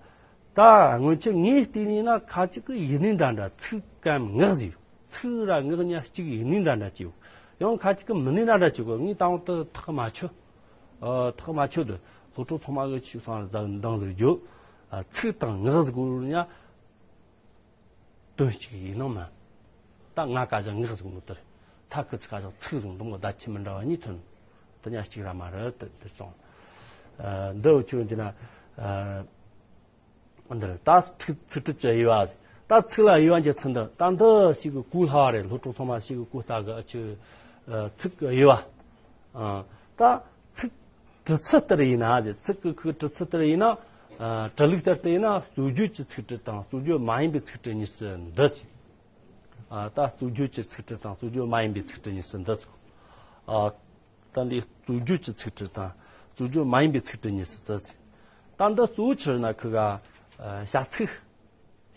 ད་སྔོན་ཆད་ངས་བལྟས་ནས་ན་ཁ་ཅིག་གི་ཡིན་ནི་འདྲ་འདྲ། ཚིག་གམ་ངག་ཟིག་ཚིག་ར་ངག་ཉ་གཅིག་ཡིན་ནི་འདྲ་འདྲ་ཅིག་ཡོད། ཡང་ཁ་ཅིག་གི་མིན་ནི་འདྲ་འདྲ་ཅིག་ཡོད། ངས་ད་འོང་དུ་ཐག་མ་ཆོད། ཨ་ཐག་མ་ཆོད་དུ་སློབ་གྲོགས་ཚང་མ་གི་ཆུ་སང་འདང་ཟིག་རྒྱོབ། ཨ་ཚིག་དང་ངག་ཟིག་གོ་ཉ་དོན་གཅིག་ཡིན་ནམ་མ། ད་ང་ཀ་ཞག་ངག་ཟིག་ནོ་དེར། ཚ་ཁུ་ཚི་ཀ་ཞག་ཚིག་ཟིག་འདི་མོ་བརྡ་ཆད་མི་འདྲ་བ་གཉིས་ཐོན། དེ་ཉ་གཅིག་ར་མ་རེད་དེ་དེ་སོང་། ཨ་འདི་འུ་ཆོས་འདི་ན་ཨ་འདིར་ད་ཚིག་ཚིག་འབྲུ་གྱི་དབྱེ་བ། ད་ཚིག་ལ་དབྱེ་བ་འབྱེད་ཚུལ་འདི་ད་འདི་ཞིག་གི་གོ་སླ་བ་རེད། སློབ་ཕྲུག་ཚང་མ་ཞིག་གི་གོ་ལྟ་གི་འུ་ཆོས་ཨ་ཚིག་གི་དབྱེ་བ། ཨ་ད་ཚིག་འབྲི་ཚུལ་ལྟར་ཡིན་ན་ཟེར། ཚིག་གི་ཁུག་འབྲི་ཚུལ་ལྟར་ཡིན་ན། ཨ་འབྲི་ལུགས་ལྟར་དུ་ཡིན་ན་རྩོད་བརྗོད་ཀྱི་ཚིག་འབྲུ་དང་རྩོད་བརྗོད་མ་ཡིན་པའི་ཚིག་འབྲུ་གཉིས་སུ་འདུ་ཟེར། ཨ་ད་རྩོད་བརྗོད་ཀྱི་ཚིག་འབྲུ་དང་རྩོད་བརྗོད་མ་ཡིན་པའི་ཚིག་འབྲུ་གཉིས་སུ་འདུ་ཟེར། ཨ་ད་འདི་རྩོད་བརྗོད་ཀྱི་ཚིག་འབྲུ་དང་རྩོད་བརྗོད་མ་ཡིན་པའི་ཚིག་འབྲུ་གཉིས་སུ་འདུ་ཟེར། ད་འདི་གཙོ་བོ་ཆི་རེད་ན་ཁུ་ག་ཨ་བྱ་ཚིག་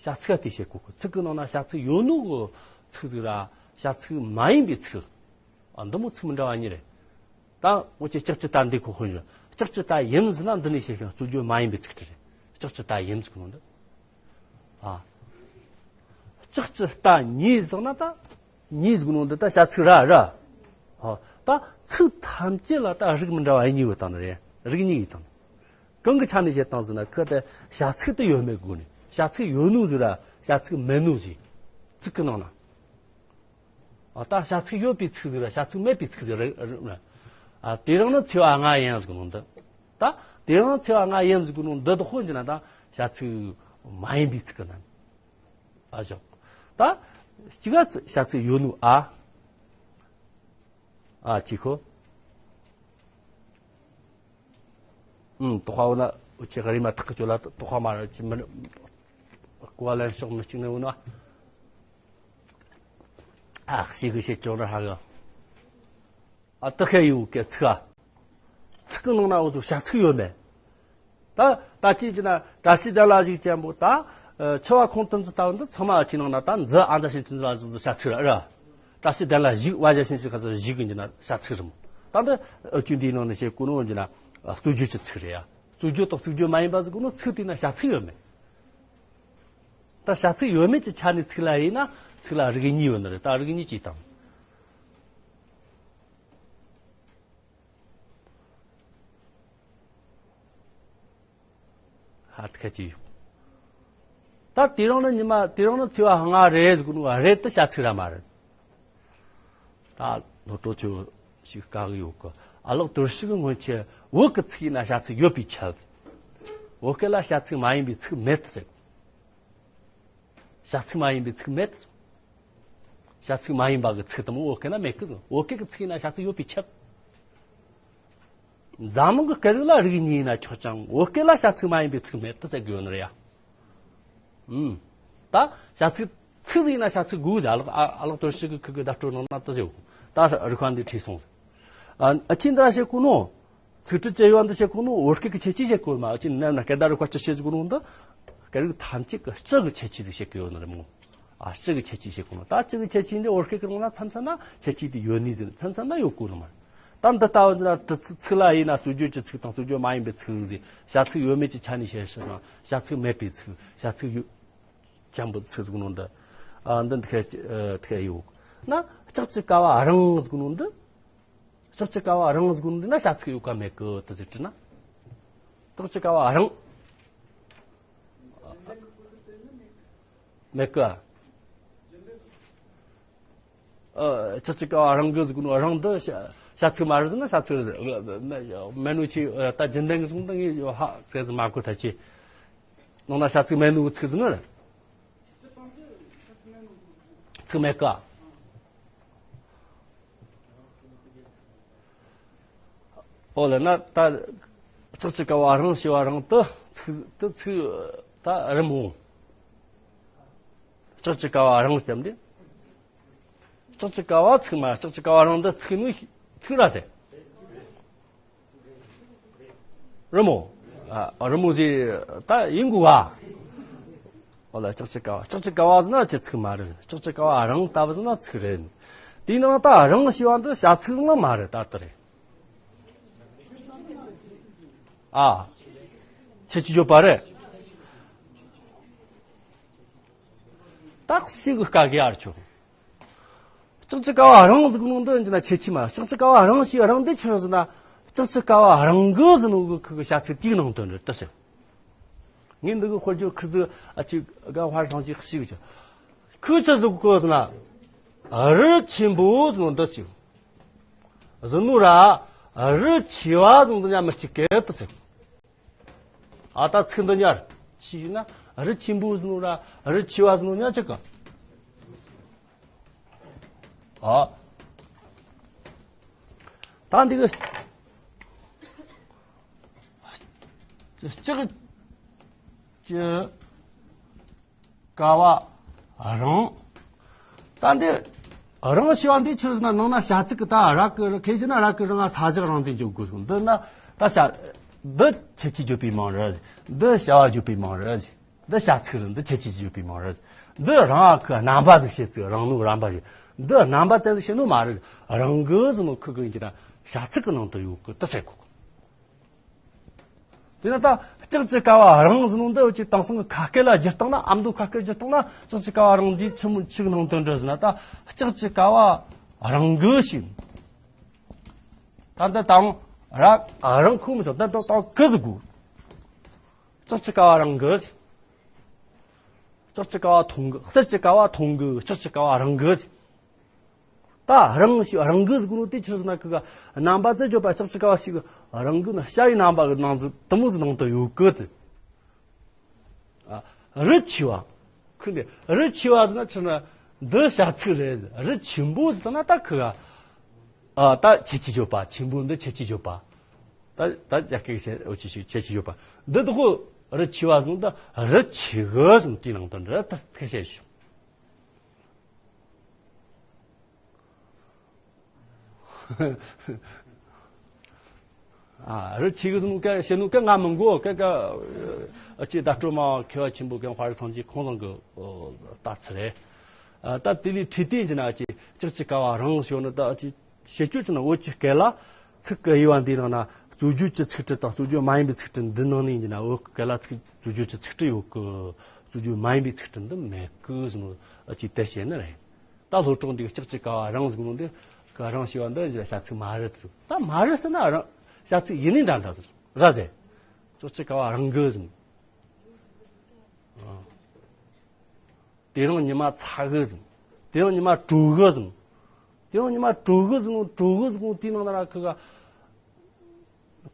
བྱ་ཚིག་དེ་བཤད་གོ་གི། ཚིག་གི་ནང་ན་བྱ་ཚིག་ཡོད་ནོ་གི་ཚིག་ཟིག་ར་བྱ་ཚིག་མ་ཡིན་པའི་ཚིག་ཨ་འདི་མོ་ཚིག་མི་འདྲ་བ་གཉིས་རེད། ད་འུ་ཆོས་ལྕགས་ཀྱུ་རྟ་འདི་གོ་ཧོན་ཡོད། ལྕགས་ཀྱུ་རྟ་ཡིན་ཟེར་ན་འདི་ནས་བཤད་ཤིང་རྩོད་བརྗོད་མ་ཡིན་པའི་ཚིག་འབྲུ་རེད། ལྕགས་ཀྱུ་རྟ་ཡིན་ཟེར་གོ་ནོ་འདི། ཨ་ལྕགས་ཀྱུ་རྟ་ཉིད་ཟེར་ན་ད་ཉིད་ཟེར་གོ་ནོ་འདི་ད་བྱ་ཚིག་ར་ར། ཨ་ད་ཚིག་ཐམས་ཅད་ལ་ད་རིགས་མི་འདྲ་བ་གཉིས་ཡོད་དང་ནི་རེད། རིགས་གཉིས་ཡོད་དང་། གང་གི་ཆ་ནས་བཤད་སྟངས་ཟེར་ན་ཁུ་དེ་བྱ་ཚིག་དེ་ཡོད་མེད་དགོས་ནས། བྱ་ཚིག་ཡོད་ནོ་ཟིག་ར་བྱ་ཚིག་མེད་ནོ་ཟིག་ཚིག་གི་ནང་ན། ཨ་ད་བྱ་ཚིག་ཡོད་པའི་ཚིག་ཟིག་ར་བྱ་ཚིག་མེད་པའི་ཚིག་ཟིག་རེད། ཨ་དེ་རིང་ནི་ཚེས་པ་ལྔ་ཡིན་ཟེར་གོ་ནོ་འདི། ད་དེ་རིང་ཚེས་པ་ལྔ་ཡིན་ཟེར་གོ་ནོ་འདི་དོ་དཔེ་བྱས་ན་ད་བྱ་ཚིག་མ་ཡིན་པའི་ཚིག་གི་ནང་ཨ་བཞག་ད་གཅིག་ག་བྱ་ཚིག་ཡོད་ནོ་ཨ། ཨ་ཅི་ཁོ། ཨུམ་དོ་ཁ་འོ་ན་འུ་ཆོས་རེ་མ་ཐག་གི་ཅོ་ལ་དོ་ཁ་མ་ར་ཅི་མི་གོ་བ་ལེན་ཕྱོགས་མི་གཅིག་ནས་འོ་ན། ཨ་ཤི་གི་ཤེས་ཅོ་ར་ཧ་གི། ཨ་དེ་ཁ་ཡོད་གི་ཚིག་ཨ། ཚིག་གི་ནང་ན་འོ་ཚོ་བྱ་ཚིག་ཡོད་མེད། ད་ད་ཅི་ཅི་ན་བཀྲ་ཤིས་ལྡན་ལ་བཞུགས་ཅན་པོ་ད་ཨ་ཆུ་བ་ཁོང་དུ་འཛུལ་ལྟ་བུ་འདི་ཚང་མ་ཨ་ཅི་ནང་ན་ད་འཛུལ་ཨ་འཛུལ་ཞིང་ཅི་འཛུལ་ལ་འཛུལ་འཛུལ་བྱ་ཚིག་ར་ར། བཀྲ་ཤིས་ལྡན་ལ་བཞུགས་པ་བཞག་ཞིང་ཅི་ཁ་སར་བཞུགས་གི་འཇི་ན་བྱ་ཚིག་རེད་མོ། ད་འདི་ཨ་ཆུ་འདིའི་ནང་ན་བཤད་གོ་ནོ་འཇི་ན་རྩོད་བརྗོད་ཀྱི་ཚིག་རེད་ཡ། རྩོད་བརྗོད་དང་རྩོད་བརྗོད་མ་ཡིན་པ་ཟེར་གོ་ནོ་ཚིག་དེ་ན་བྱ་ཚིག་ཡོད་མེད། ད་བྱ་ཚིག་ཡོད་མེད་ཀྱི་ཆ་ནས་ཚིག་ལ་ཡིན་ན་ཚིག་ལ་རིགས་གཉིས་ཡོད་ནི་རེད། ད་རིགས་གཉིས་ཀྱིས་དང་། ཧ་ཐ་ཁ་ཅིག་ཡོད། ད་དེ་རིང་ནི་ཉི་མ་དེ་རིང་ནི་ཚེས་པ་ལྔ་རེད་ཟེར་གོ་ནོ་རེད་དེ་བྱ་ཚིག་ར་མ་རེད། ད་ལོ་ཏོ་ཆོ་ཞིག་བཀག་གི་ཡོད་གི། ཨ་ལགས་དོར་ཞིག་སྔོན་ཆད་བོད་ཀྱི་ཚིག་ཡིན་ན་བྱ་ཚིག་ཡོད་པའི་ཆ། བོད་སྐད་ལ་བྱ་ཚིག་མ་ཡིན་པའི་ཚིག་མེད་ཟེར། བྱ་ཚིག་མ་ཡིན་པའི་ཚིག་མེད། བྱ་ཚིག་མ་ཡིན་པ་གི་ཚིག་དེ་མོ་བོད་སྐད་ན་མེད་གི་ཟེར། བོད་སྐད་ཀྱི་ཚིག་ཡིན་ན་བྱ་ཚིག་ཡོད་པའི་ཆ། འཛམ་གླིང་གི་སྐད་རིགས་ལ་རིགས་གཉིས་ཡིན་ན་ཆོག་ཅིང་བོད་སྐད་ལ་བྱ་ཚིག་མ་ཡིན་པའི་ཚིག་མེད་དུ་ཟེར་གི་ཡོད་ནི་རེད་ཡ། ཨུམ། ད་བྱ་ཚིག་ཚིག་ཟིག་ཡིན་ན་བྱ་ཚིག་དགོས་ཟེར། ཨ་ལགས་ཨ་ཨ་ལགས་དོར་ཞིག་གི་ཁུ་གི་བརྡ་སྤྲོད་ནང་ན་དུ་ཟེར། ད་རིགས་པ་འདི་བྲིས་སོང་། ཨ་ཨ་ཆིན་ད་བཤད་གོ་ནོ། ཚིག་འབྲུ་བཅུ་ཡོད་འདི་བཤད་གོ་ནོ་བོད་སྐད་ཀྱི་ཁྱད་ཆོས་བཤད་གོ་མ། ཨ་ཆིན་ནམ་ན་སྐད་བརྡ་རིག་པ་ཅི་བཤད་གོ་ནོ་འདི། སྐད་རིགས་ཐམས་ཅད་ཀྱི་སྤྱི་གི་ཁྱད་ཆོས་ཟིག་བཤད་གི་ཡོད་ནི་རེད་མོ། ཨ་སྤྱི་གི་ཁྱད་ཆོས་བཤད་གོ་ནོ། ད་སྤྱི་གི་ཁྱད་ཆོས་འདི་བོད་སྐད་ཀྱི་ནང་ན་མཚམས་མཚམས་ན་ཁྱད་ཆོས་དེ་ཡོད་ནི་ཟིག་མཚམས་མཚམས་ན་ཡོད་གོ་ནི་མ། ད་འདི་ལྟ་བུ་འདི་ལ་འབྲི་ཚིག་ཚིག་ལ་ཡིན་ན་རྩོད་བརྗོད་ཀྱི་ཚིག་དང་རྩོད་བརྗོད་མ་ཡིན་པའི་ཚིག་ཟིག་བྱ་ཚིག་ཡོད་མེད་ཀྱི་ཆ་ནས་བཤད་ཤེས་ན་བྱ་ཚིག་མེད་པའི་ཚིག་བྱ་ཚིག་ཡོད། ཅམ་པོ་ཚིག་ཟིག་ནོ་འདི། ཨ་འདི་འདི་ཁ་ཨ་འདི་ཁ་ཡོད། ན་ལྕགས་ཀྱི་ཀ་བ་རང་ཟིག་ནོ་འདི། ལྕགས་ཀྱི་ཀ་བ་རང་ཟིག་ནོ་འདི་ན་བྱ་ཚིག་ཡོད་ཀ་མེད་གི་དེ་ཟིག་བྲིས་ན། ལྕགས་ཀྱི་ཀ་བ་རང་། མེད་གི། ཨ། ཅིག་ཅིག་ཀ་བ་རང་གི་ཟེར་གོ་ནོ་རང་འདི་བྱ་བྱ་ཚིག་མ་རེད་ཟེར་ན་བྱ་ཚིག་རེད། མེད་ནོ་ཆི། ད་རྒྱུན་ལྡན་གི་ཟེར་ན་ད་ངས་ཡོད་ཧ་ཟེར་ཟེར་མ་གོ་ད་ཆི། ནང་ན་བྱ་ཚིག་མེད་ནོ་གི་ཚིག་ཟེར་ན་རེད། ཚིག་མེད་ཀ། ཨོ་ལ་ན་ད་ཅིག་ཅིག་ཀ་བ་རང་ཞེས་པ་རང་དུ་ཚིག་དུ་ཚིག་ད་རི་མོ། ཅིག་ཅིག་ཀ་བ་རང་ཟེར་དེ། ཅིག་ཅིག་ཀ་བ་ཚིག་མ། ཅིག་ཅིག་ཀ་བ་རང་དུ་ཚིག་ནི་ཚིག་ར་ཟེར། རི་མོ། ཨ། རི་མོ་ཟེར་ད་ཡིན་དགོས་བ། ཨོ་ལ་ཅིག་ཅིག་ཀ་བ། ཅིག་ཅིག་ཀ་བ་ཟེར་ན་ཅི་ཚིག་མ་རེད། ཅིག་ཅིག་ཀ་བ་རང་ལྟ་བུ་ཟེར་ན་ཚིག་རེད། དེའི་ནང་ད་རང་ཞེས་པ་འདི་བྱ་ཚིག་ནི་མ་རེད། ད་ལྟ་རེད། ཨ། ཁྱད་ཆོས་བརྗོད་པ་རེད། ད་ཞིག་གི་དཀའ་གི་ཡར་ཆོ། ཅིག་ཅིག་ཀ་བ་རང་ཟེར་གོ་ནོ་འདི་ཡིན་ན་ཁྱད་ཆོས་མ། ཅིག་ཅིག་ཀ་བ་རང་ཞེས་རང་འདི་ཆི་ཟེར་ན། ཅིག་ཅིག་ཀ་བ་རང་གི་ཟེར་ནོ་གི་ཁུ་གི་བྱ་ཚིག་དེའི་ནང་དོན་རེད་ད་ཟེར། ངས་འདི་གི་དཔེར་བརྗོད་ཁུ་ཚིག་ཨ་ཅིག་ག་ཧར་སང་ཅིག་ཞིག་ཅིག་ཁུ་ཆི་ཟེར་གོ་ཟེར་ན། རི་ཆེན་པོ་ཟེར་ནོ་འདི་ཅིག་ཟེར་ནོ་ར། རི་ཆེ་བ་ཟེར་ནོ་འདི་ཉ་མི་གཅིག་གི་ད་ཟེར། ཨ། ད་ཚིག་འདི་ཉར་ཆི་ཡིན་ན། རི་ཆེན་པོ་ཟེར་ནོ་ར་རི་ཆེ་བ་ཟེར་ནོ་ཉ་ཅི་ག། ཨ། ད་འདི་གི་ཅིག་ཅིག་ཀ་བ་རང་། ད་འདི་རང་ཞེས་པ་འདི་ཆི་ཟེར་ན་ནང་ན་བྱ་ཚིག་གི་ད་ར་གི་ར་ཁེ་ཅི་ན་ར་གི་རང་ང་ས་བཞག་རང་དེ་འཇོག་དགོས་སོང་། འདི་ན་ད་བྱ། འདི་ཁྱད་ཆོས་བརྗོད་པའི་མིང་རེད། འདི་བྱ་བ་བརྗོད་པའི་མིང་རེད། འདི་བྱ་ཚིག་རེད། འདི་ཁྱད་ཆོས་བརྗོད་པའི་མིང་རེད། འདི་རང་ང་གི་རྣམ་པ་ཟིག་བྱེད་ཚིག་རང་ནོ་རང་པ་ཞིག་འདི་རྣམ་པ་ཙམ་ཟིག་བྱེད་ནོ་མ་རེད། རང་གི་ཟེར་ནོ་ཁུ་གི་ཡིན་གྱི་ན་བྱ་ཚིག་གི་ནང་དུ་ཡོད་གི་ད་ཟེར་གོ། དེ་ན་ད་ཅིག་ཅིག་ཀ་བ་རང་ཟེར་ནོ་འདི་འུ་ཅིག་དེང་སང་གི་ཁ་སྐད་ལ་བསྒྱུར་བཏང་ན། ཨ་མདོ་ཁ་སྐད་བསྒྱུར་བཏང་ན་ཅིག་ཅིག་ཀ་བ་རང་འདི་ཆི་མོ་ཆི་གི་ནང་དོན་འདྲ་ཟེར་ན། ད་ཅིག་ཅིག་ཀ་བ་རང་གི་ཞིག་ད་འདི་དང་ར་རང་ཁུ་མི་ཆོག་ད་འདི་དང་གི་ཟེར་དགོས། ཅིག་ཅིག་ཀ་བ་རང་གི། ཅིག་ཅིག་ཀ་བ་མཐོང་གི། གསེར་གྱི་ཀ་བ་མཐོང་གི། ཅིག་ཅིག་ཀ་བ་རང་གི། ད་རང་ཞིག་རང་གི་ཟེར་གོ་ནོ་དེ་ཆི་ཟེར་ན་ཁུ་ག་རྣམ་པ་ཙམ་བརྗོད་པ་ཅིག་ཅིག་ཀ་བ་ཞིག་རང་གི་ན་བྱ་ཡི་རྣམ་པ་གི་ནང་ཟིག་དེ་མོ་ཟིག་ནང་དུ་ཡོད་གི་དེ། ཨ། རི་ཆེ་བ། ཁུ་འདི་རི་ཆེ་བ་ཟེར་ན་ཆི་ན་འདི་བྱ་ཚིག་རེད། རི་ཆེན་པོ་ཟེར་ན་ད་ཁུ་ག་ཨ། ད་ཁྱད་ཆོས་བརྗོད་པ། ཆེན་པོ་འདི་ཁྱད་ཆོས་བརྗོད་པ། ད་ད་རྒྱ་སྐད་ཀྱི་འོ་ཆེ་ཆེ་ཁྱད་ཆོས་བརྗོད་པ། འདི་དག་གོ་རི་ཆེ་བ་ཟེར་ན་ད་རི་ཆེ་གི་ཟེར་ན་དེའི་ནང་དོན་རེད། ད་ཁ་ཤས་ཤིག་ཨ། རི་ཆེ་གི་ཟེར་ནོ་ཀ་བཤད་ནོ་ཀ་ང་མི་འགོ་ཀ་ཀ་ཨ་ཅེ་ཟླ་སྒྲོན་མ་མཁས་པ་ཆེན་པོ་རྒན་དཔའ་རིས་སངས་རྒྱས་ཁོང་རང་གི་ལྟ་ཚུལ་རེད། ཨ། ད་དེ་ལས་འཕྲོས་དེ་ཡིན་ན་ཨ་ཅེ་ཅིག་ཅིག་ཀ་བ་རང་ཞེས་ནི་ད་ཨ་ཅེ་བྱེད་སྤྱོད་ཅིག་ན་བོད་ཀྱི་སྐད་ལ་ཚིག་གི་དབྱེ་བ་འདིའི་ནང་ན་སྤྱོད་བརྗོད་ཀྱི་ཚིག་ཕྲད་དང་སྤྱོད་བརྗོད་མ་ཡིན་པའི་ཚིག་ཕྲད་འདི་ནང་ནས་ཡིན་ན་བོད་ཀྱི་སྐད་ལ་ཚིག་སྤྱོད་བརྗོད་ཀྱི་ཚིག་ཕྲད་ཡོད་གི། སྤྱོད་བརྗོད་མ་ཡིན་པའི་ཚིག་ཕྲད་འདི་མེད་གི་ཟེར་ནོ་ཨ་ཅེ་དེ་བཤད་ནི་རེད། ད་སློབ་གྲོགས་འདི་གི་ཅིག་ཅིག་ཀ་བ་རང་ཟེར་ནོ་འདི་ག་རང་ཞེས་པ་འདི་བྱ་ཚིག་མ་རེད་ཟེར། ད་མ་རེད་ཟེར་ན་རང་བྱ་ཚིག་ཡིན་ནི་འདྲ་འདྲ་ཟེར་ར་ཟེར། ཅིག་ཅིག་ཀ་བ་རང་གི་ཟེར། ཨ། དེ་རིང་ཉི་མ་ཚ་གི་ཟེར། དེ་རིང་ཉི་མ་དྲོ་གི་ཟེར། དེ་རིང་ཉི་མ་དྲོ་གི་ཟེར་ནོ་དྲོ་གི་ཟེར་ནོ་དེའི་ནང་ན་ར་ཁུ་ག་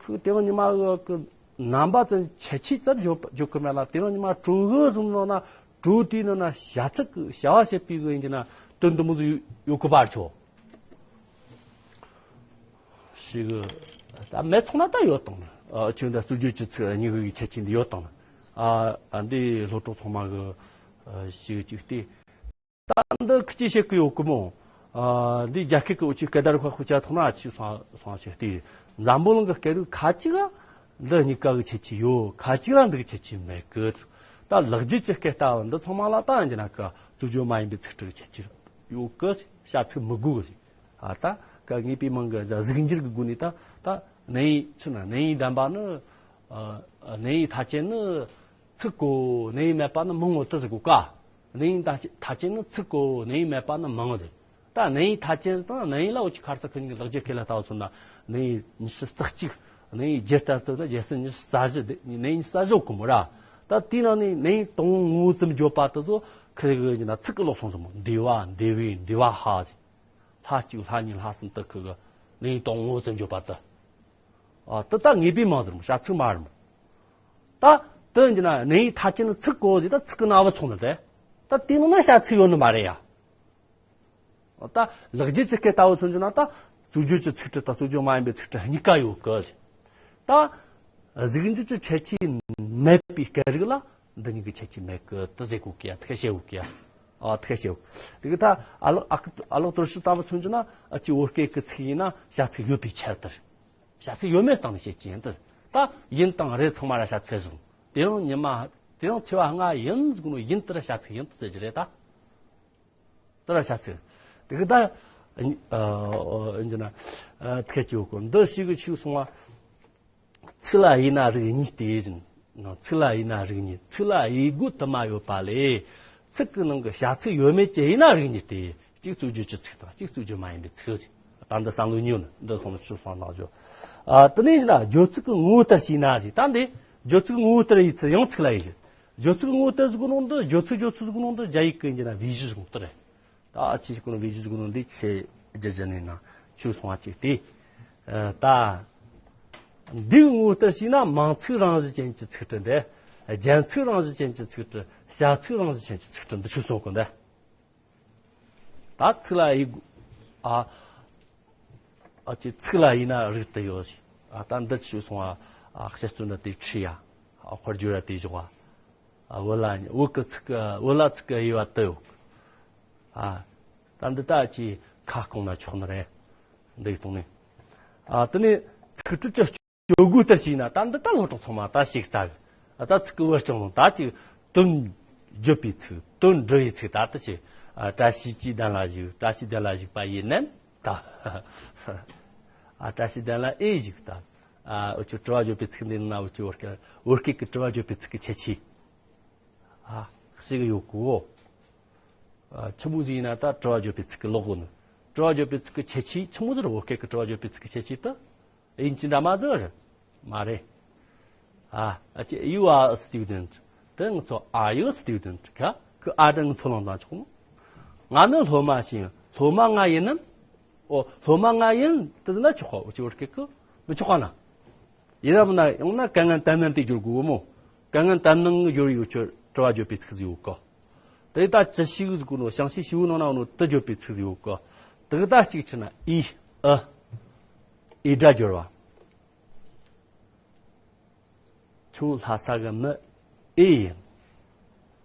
ཁུ་དེ་རིང་ཉི་མ་གི་རྣམ་པ་ཙམ་ཁྱད་ཆོས་ཙམ་བརྗོད་བརྗོད་གི་མེད་ལ། དེ་རིང་ཉི་མ་དྲོ་གི་ཟེར་ནོ་ན་དྲོ་དེའི་ནང་ན་བྱ་ཚིག་གི་བྱ་བ་བྱེད་པའི་གི་ཡིན་གྱི་ན་དོན་དུ་མོ་ཟིག་ཡོད་གི་པར་ཆོ། ཞིག་ད་མེད་ཚོང་ན་ད་ཡོད་དང་། ཨ། ཁྱོད་འདི་སྤྱོད་བརྗོད་ཀྱི་ཚིག་གཉིས་ཀྱི་ཁྱད་ཆོས་འདི་ཡོད་དང་། ཨ། ཨ། འདི་སློབ་གྲོགས་ཚང་མ་གི་ཨ། ཞིག་ཅིག་སྟེ། ད་འདི་ཁི་ཅི་བཤད་གི་ཡོད་གི་མོ། ཨ། འདི་རྒྱ་སྐད་གི་འུ་ཅི་སྐད་བརྡ་རིག་པ་ཤུགས་ཆེ་ཐོག་ན་ཨ་ཅིག་སོང་སོང་ཞིག་སྟེ། འཛམ་བུ་གླིང་གི་སྐད་རིགས་ཁ་ཅིག་ག་འདི་གཉིས་ཀ་གི་ཁྱད་ཆོས་ཡོད། ཁ་ཅིག་ལ་འདི་གི་ཁྱད་ཆོས་མེད་གི། ད་ལེགས་སྦྱར་གྱི་སྐད་ལྟ་བུ་འདི་ཚང་མ་ལ་ད་ཡིན་གྱི་ན་གི་སྤྱོད་བརྗོད་མ་ཡིན་པའི་ཚིག་ཕྲད་ཀྱི་ཁྱད་ཆོས་ཡོད་གི། བྱ་ཚིག་མི་དགོས་གི། ཨ། ད་ཀ་ངེས་པའི་མིང་གི་གཟུགས་འགྱུར་གི་སྒོ་ནས་ད་ད་གནས་ཡིག་ཆི་ན་གནས་ཡིག་ལྡན་པ་ནི། ཨ། གནས་ཡིག་མཐའ་ཅན་ནི་ཚིག་གོ། གནས་ཡིག་མེད་པ་ནི་མིང་ངོ་དུ་ཟེར་གོ་ཀ། གནས་ཡིག་མཐའ་ཅན་ནི་ཚིག་གོ། གནས་ཡིག་མེད་པ་ནི་མིང་ཟེར། ད་གནས་ཡིག་མཐའ་ཅན་དང་གནས་ཡིག་ལ་འུ་ཅི་ཁར་ས་ཁུ་ཉིན་གི་ལེགས་སྦྱར་སྐད་ལ་ལྟ་བུ་སོང་ན་གནས་ཡིག་ཉི་ཤུ་རྩ་གཅིག། གནས་ཡིག་རྒྱས་བསྡུས་ལྟ་བུ་ན་རྒྱས་བསྡུས་ཉི་ཤུ་རྩ་བཞི། གནས་ཡིག་ཉི་ཤུ་རྩ་བཞི་ཡོད་གི་མོ་ར། ད་དེའི་ནང་ནས་གནས་ཡིག་དང་པོ་ངོ་བོ་ཙམ་བརྗོད་པ་དེ་ཚོ། ཁི་གི་ཡིན་ན་ཚིག་གི་ལོག་སོང་ཟེར་མོ། འདི་བ་འདི་བའི་འདི་བ་ཧ་ཟེར། ལྷ་གཅིག་ལྷ་གཉིས་ལྷ་གསུམ་དུ་ཁི་གི་ལིང་དང་ངོ་ཙམ་བརྗོད་པ་དུ། ཨ་དུ་ད་ངེས་པའི་མང་ཟེར་མོ། བྱ་ཚིག་མ་རེད་མོ། ད་དུ་ཡིན་ན་གནས་ཡིག་མཐའ་ཅན་ནི་ཚིག་གོ་ཟེར། ད་ཚིག་གི་ནང་བ་ཚོང་ནི་དེ། ད་དེ་ནང་ན་བྱ་ཚིག་ཡོད་ནི་མ་རེད་ཡ། ད་ལེགས་སྦྱར་གྱི་སྐད་ལྟ་བུ་མཚོན་རྒྱུ་ན་ད་རྩོད་བརྗོད་ཀྱི་ཚིག་གྲུབ་དང་རྩོད་བརྗོད་མ་ཡིན་པའི་ཚིག་གྲུབ་གཉིས་ཀ་ཡོད་གི། ད་གཟུགས་འགྱུར་གྱི་ཁྱད་ཆོས་མེད་པའི་སྐད་རིགས་ལ་འདི་གཉིས་ཀྱི་ཁྱད་ཆོས་མེད་གི་དུ་ཟེར་གོ་གི་ཡ། ཐུགས་ཤེས་ཡོད་གི་ཡ། ཨ་ཐུགས་ཤེས་ཡོད། དེ་གི་ད་ཨ་ལགས་ཨ་ཨ་ལགས་དོར་ཞི་ལྟ་བུ་མཚོན་རྒྱུ་ན། ཨ་ཅི་བོད་སྐད་ཀྱི་ཚིག་ཡིན་ན་བྱ་ཚིག་ཡོད་པའི་ཆེད་དུ། བྱ་ཚིག་ཡོད་མེད་སྟེང་ནས་བཤད་ཀྱི་ཡིན་དུ། ད་ཡིན་དང་རེད་ཚང་མ་ར་བྱ་ཚིག་བཟུང་། དེ་རིང་ཉི་མ་དེ་རིང་ཚེས་པ་ལྔ་ཡིན་ཟེར་གོ་ནོ་ཡིན་དེ་ར་བྱ་ཚིག་ཡིན་དུ་ཟེར་གྱི་རེད་ད། དེ་ར་བྱ་ཚིག་དེ་གི་ད་ཨ་ཨ་ཨ་ཨ་ཐད་ཀྱི་ཡོད་གོ། འདི་ཞིག་གི་ཆུག་སོང་བ། ཚིག་ལ་དབྱེ་ན་རིགས་གཉིས་ཏེ། ཚིག་ལ་དབྱེ་ན་རིགས་གཉིས། ཚིག་ལ་དབྱེ་སྒོ་དུ་མ་ཡོད་པ་ལས། ཚིག་གི་ནང་གི་བྱ་ཚིག་ཡོད་མེད་ཀྱི་དབྱེ་ན་རིགས་གཉིས་ཏེ། གཅིག་རྩོད་བརྗོད་ཀྱི་ཚིག་དང་གཅིག་རྩོད་བརྗོད་མ་ཡིན་པའི་ཚིག་ཟེར། ད་འདི་བསམ་བློ་ཉོན། འདི་སོང་ཆུ་སོང་ལག་བརྗོད། ཨ་དེ་ནས་ཡིན་ན་བརྗོད་ཚིག་གི་ངོ་བོ་ལྟར་བྱས་ན་ཟེར། ད་འདི་བརྗོད་ཚིག་གི་ངོ་བོ་ལྟར་ཡིན་ཚུལ་ཡང་ཚིག་ལ་དབྱེ་རྒྱུ། བརྗོད་ཚིག་གི་ངོ་བོ་ལྟར་ཟེར་གོ་ནོ་འདི། བརྗོད་ཚིག་བརྗོད་ཚིག་ཟེར་གོ་ནོ་འདི་རྒྱ་ཡིག་གི་ཡིན་རྒྱུ་ན་བེད་སྤྱོད་ཟེར་གོ་ནོ་ལྟར་རེད། ད་ཨ་ཅེ་ཞིག་གོ་ནོ་བེད་སྤྱོད་གོ་ནོ་འདི་ཆེ་རྒྱུ་རྒྱུ་ནས་ན་ཆུ་སོང་བ་ཅིག་སྟེ། ཨ་ད་འདིའི་ངོ་བོ་ལྟར་བྱས་ན་མིང་ཚིག་རང་བཞིན་ཅན་གྱི་ཚིག་གྲུབ་འདི། རྒྱན་ཚིག་རང་བཞིན་ཅན་གྱི་ཚིག་གྲུབ། བྱ་ཚིག་རང་བཞིན་ཅན་གྱི་ཚིག་གྲུབ་འདི་ཆུ་སོང་གོ་འདི། ད་ཚིག་ལ་དབྱེ་སྒོ་ཨ་ཨ་ཅེ་ཚིག་ལ་དབྱེ་ན་རིགས་དུ་ཡོད་ཟེར། ཨ་ད་འདི་ཆུ་སོང་བ་ཨ་བཤད་ཚུལ་འདི་དེ་ཁྲིད་ཡ། ཨ་དཔེར་བརྗོད་ཡ་དེ་བཞག་པ། ཨ་བོད་ལ་བོད་ཀྱི་ཚིག་གི་བོད་ལ་ཚིག་གི་དབྱེ་བ་དུ་ཡོད། ཨ་ད་འདི་ད་ཅི་ཁ་སྐོང་ན་ཆོག་ནི་རེད། འདི་གི་སྟེང་ནས། ཨ་དེ་ནས་ཚིག་གྲུབ་ཀྱི་སྤྱོད་སྒོ་ལྟར་བྱས་ན། ད་འདི་ད་སློབ་གྲོགས་ཚང་མ་ད་ཞིག་ཙག་གི། ཨ་ད་ཚིག་གི་བུ་སྐྱོང་ལོང་ད་ཅིག་དོན་བརྗོད་པའི་ཚིག་དོན་འབྲི་བའི་ཚིག་ད་ལྟ་ཅི། ཨ་བཀྲ་ཤིས་ཀྱི་གདན་ལ་བཞུགས། བཀྲ་ཤིས་གདན་ལ་བཞུགས་པ་ཡིན་ནམ་ད། ཨ་བཀྲ་ཤིས་གདན་ལ་ཨེ་བཞུགས་ད། ཨ་འུ་ཆོ་དྲི་བ་བརྗོད་པའི་ཚིག་འདི་ནང་ན་འུ་ཆོ་བོད་སྐད་བོད་སྐད་ཀྱི་དྲི་བ་བརྗོད་པའི་ཚིག་གི་ཁྱད་ཆོས། ཨ་ཞིག་ཡོད་གོ། ཨ་ཆི་མོ་ཟིག་ཡིན་ན་ད་དྲི་བ་བརྗོད་པའི་ཚིག་གི་ལོག་གོ་ནི། དྲི་བ་བརྗོད་པའི་ཚིག་གི་ཁྱད་ཆོས་ཆི་མོ་ཟིག་རེད། བོད་སྐད་ཀྱི་དྲི་བ་བརྗོད་པའི་ཚིག་གི་ཁྱད་ཆོས་དེ་དབྱིན་ཇི་འདྲ་མོ་ཟིག་རེད། མ་རེད། ཨ་ཨ་ཅེ་you are a student། དེ་ང་ཚོ་are you a student། ཁ་ཁི་are་དེ་ང་ཚོ་ལོང་དང་ཆོག་མོ། ང་ནི་སློབ་མ་ཞིག་ཡིན། སློབ་མ་ང་ཡིན་ནམ། ཨོ་སློབ་མ་ང་ཡིན་དེ་ཟེར་ན་ཆོག་གོ། འུ་ཆོ་བོད་སྐད་ཀྱི་མི་ཆོག་ག་ན། ཡིན་ན་མིན་ན་ཡང་ན་ག་ངན་དམ་ནན་དེ་སྦྱོར་དགོས་མོ། ག་ངན་དམ་ནན་གྱི་སྦྱོར་ཡོད་ཆོག་དྲི་བ་བརྗོད་པའི་ཚིག་ཟིག་ཡོད་གོ། དེ་ད་ཅི་ཞིག་ཟེར་གོ་ནོ་བྱང་ཤིང་ཞིག་ནང་ན་ནོ་དེ་བརྗོད་པའི་ཚིག་ཟིག་ཡོད་གོ། དེ་གི་ད་གཅིག་ཆི་ན་ཨི་ཨ་ཨི་སྒྲ་སྦྱོར་བ། ཁྱོད་ལྷ་ས་གི་མི་ཨེ་ཡིན།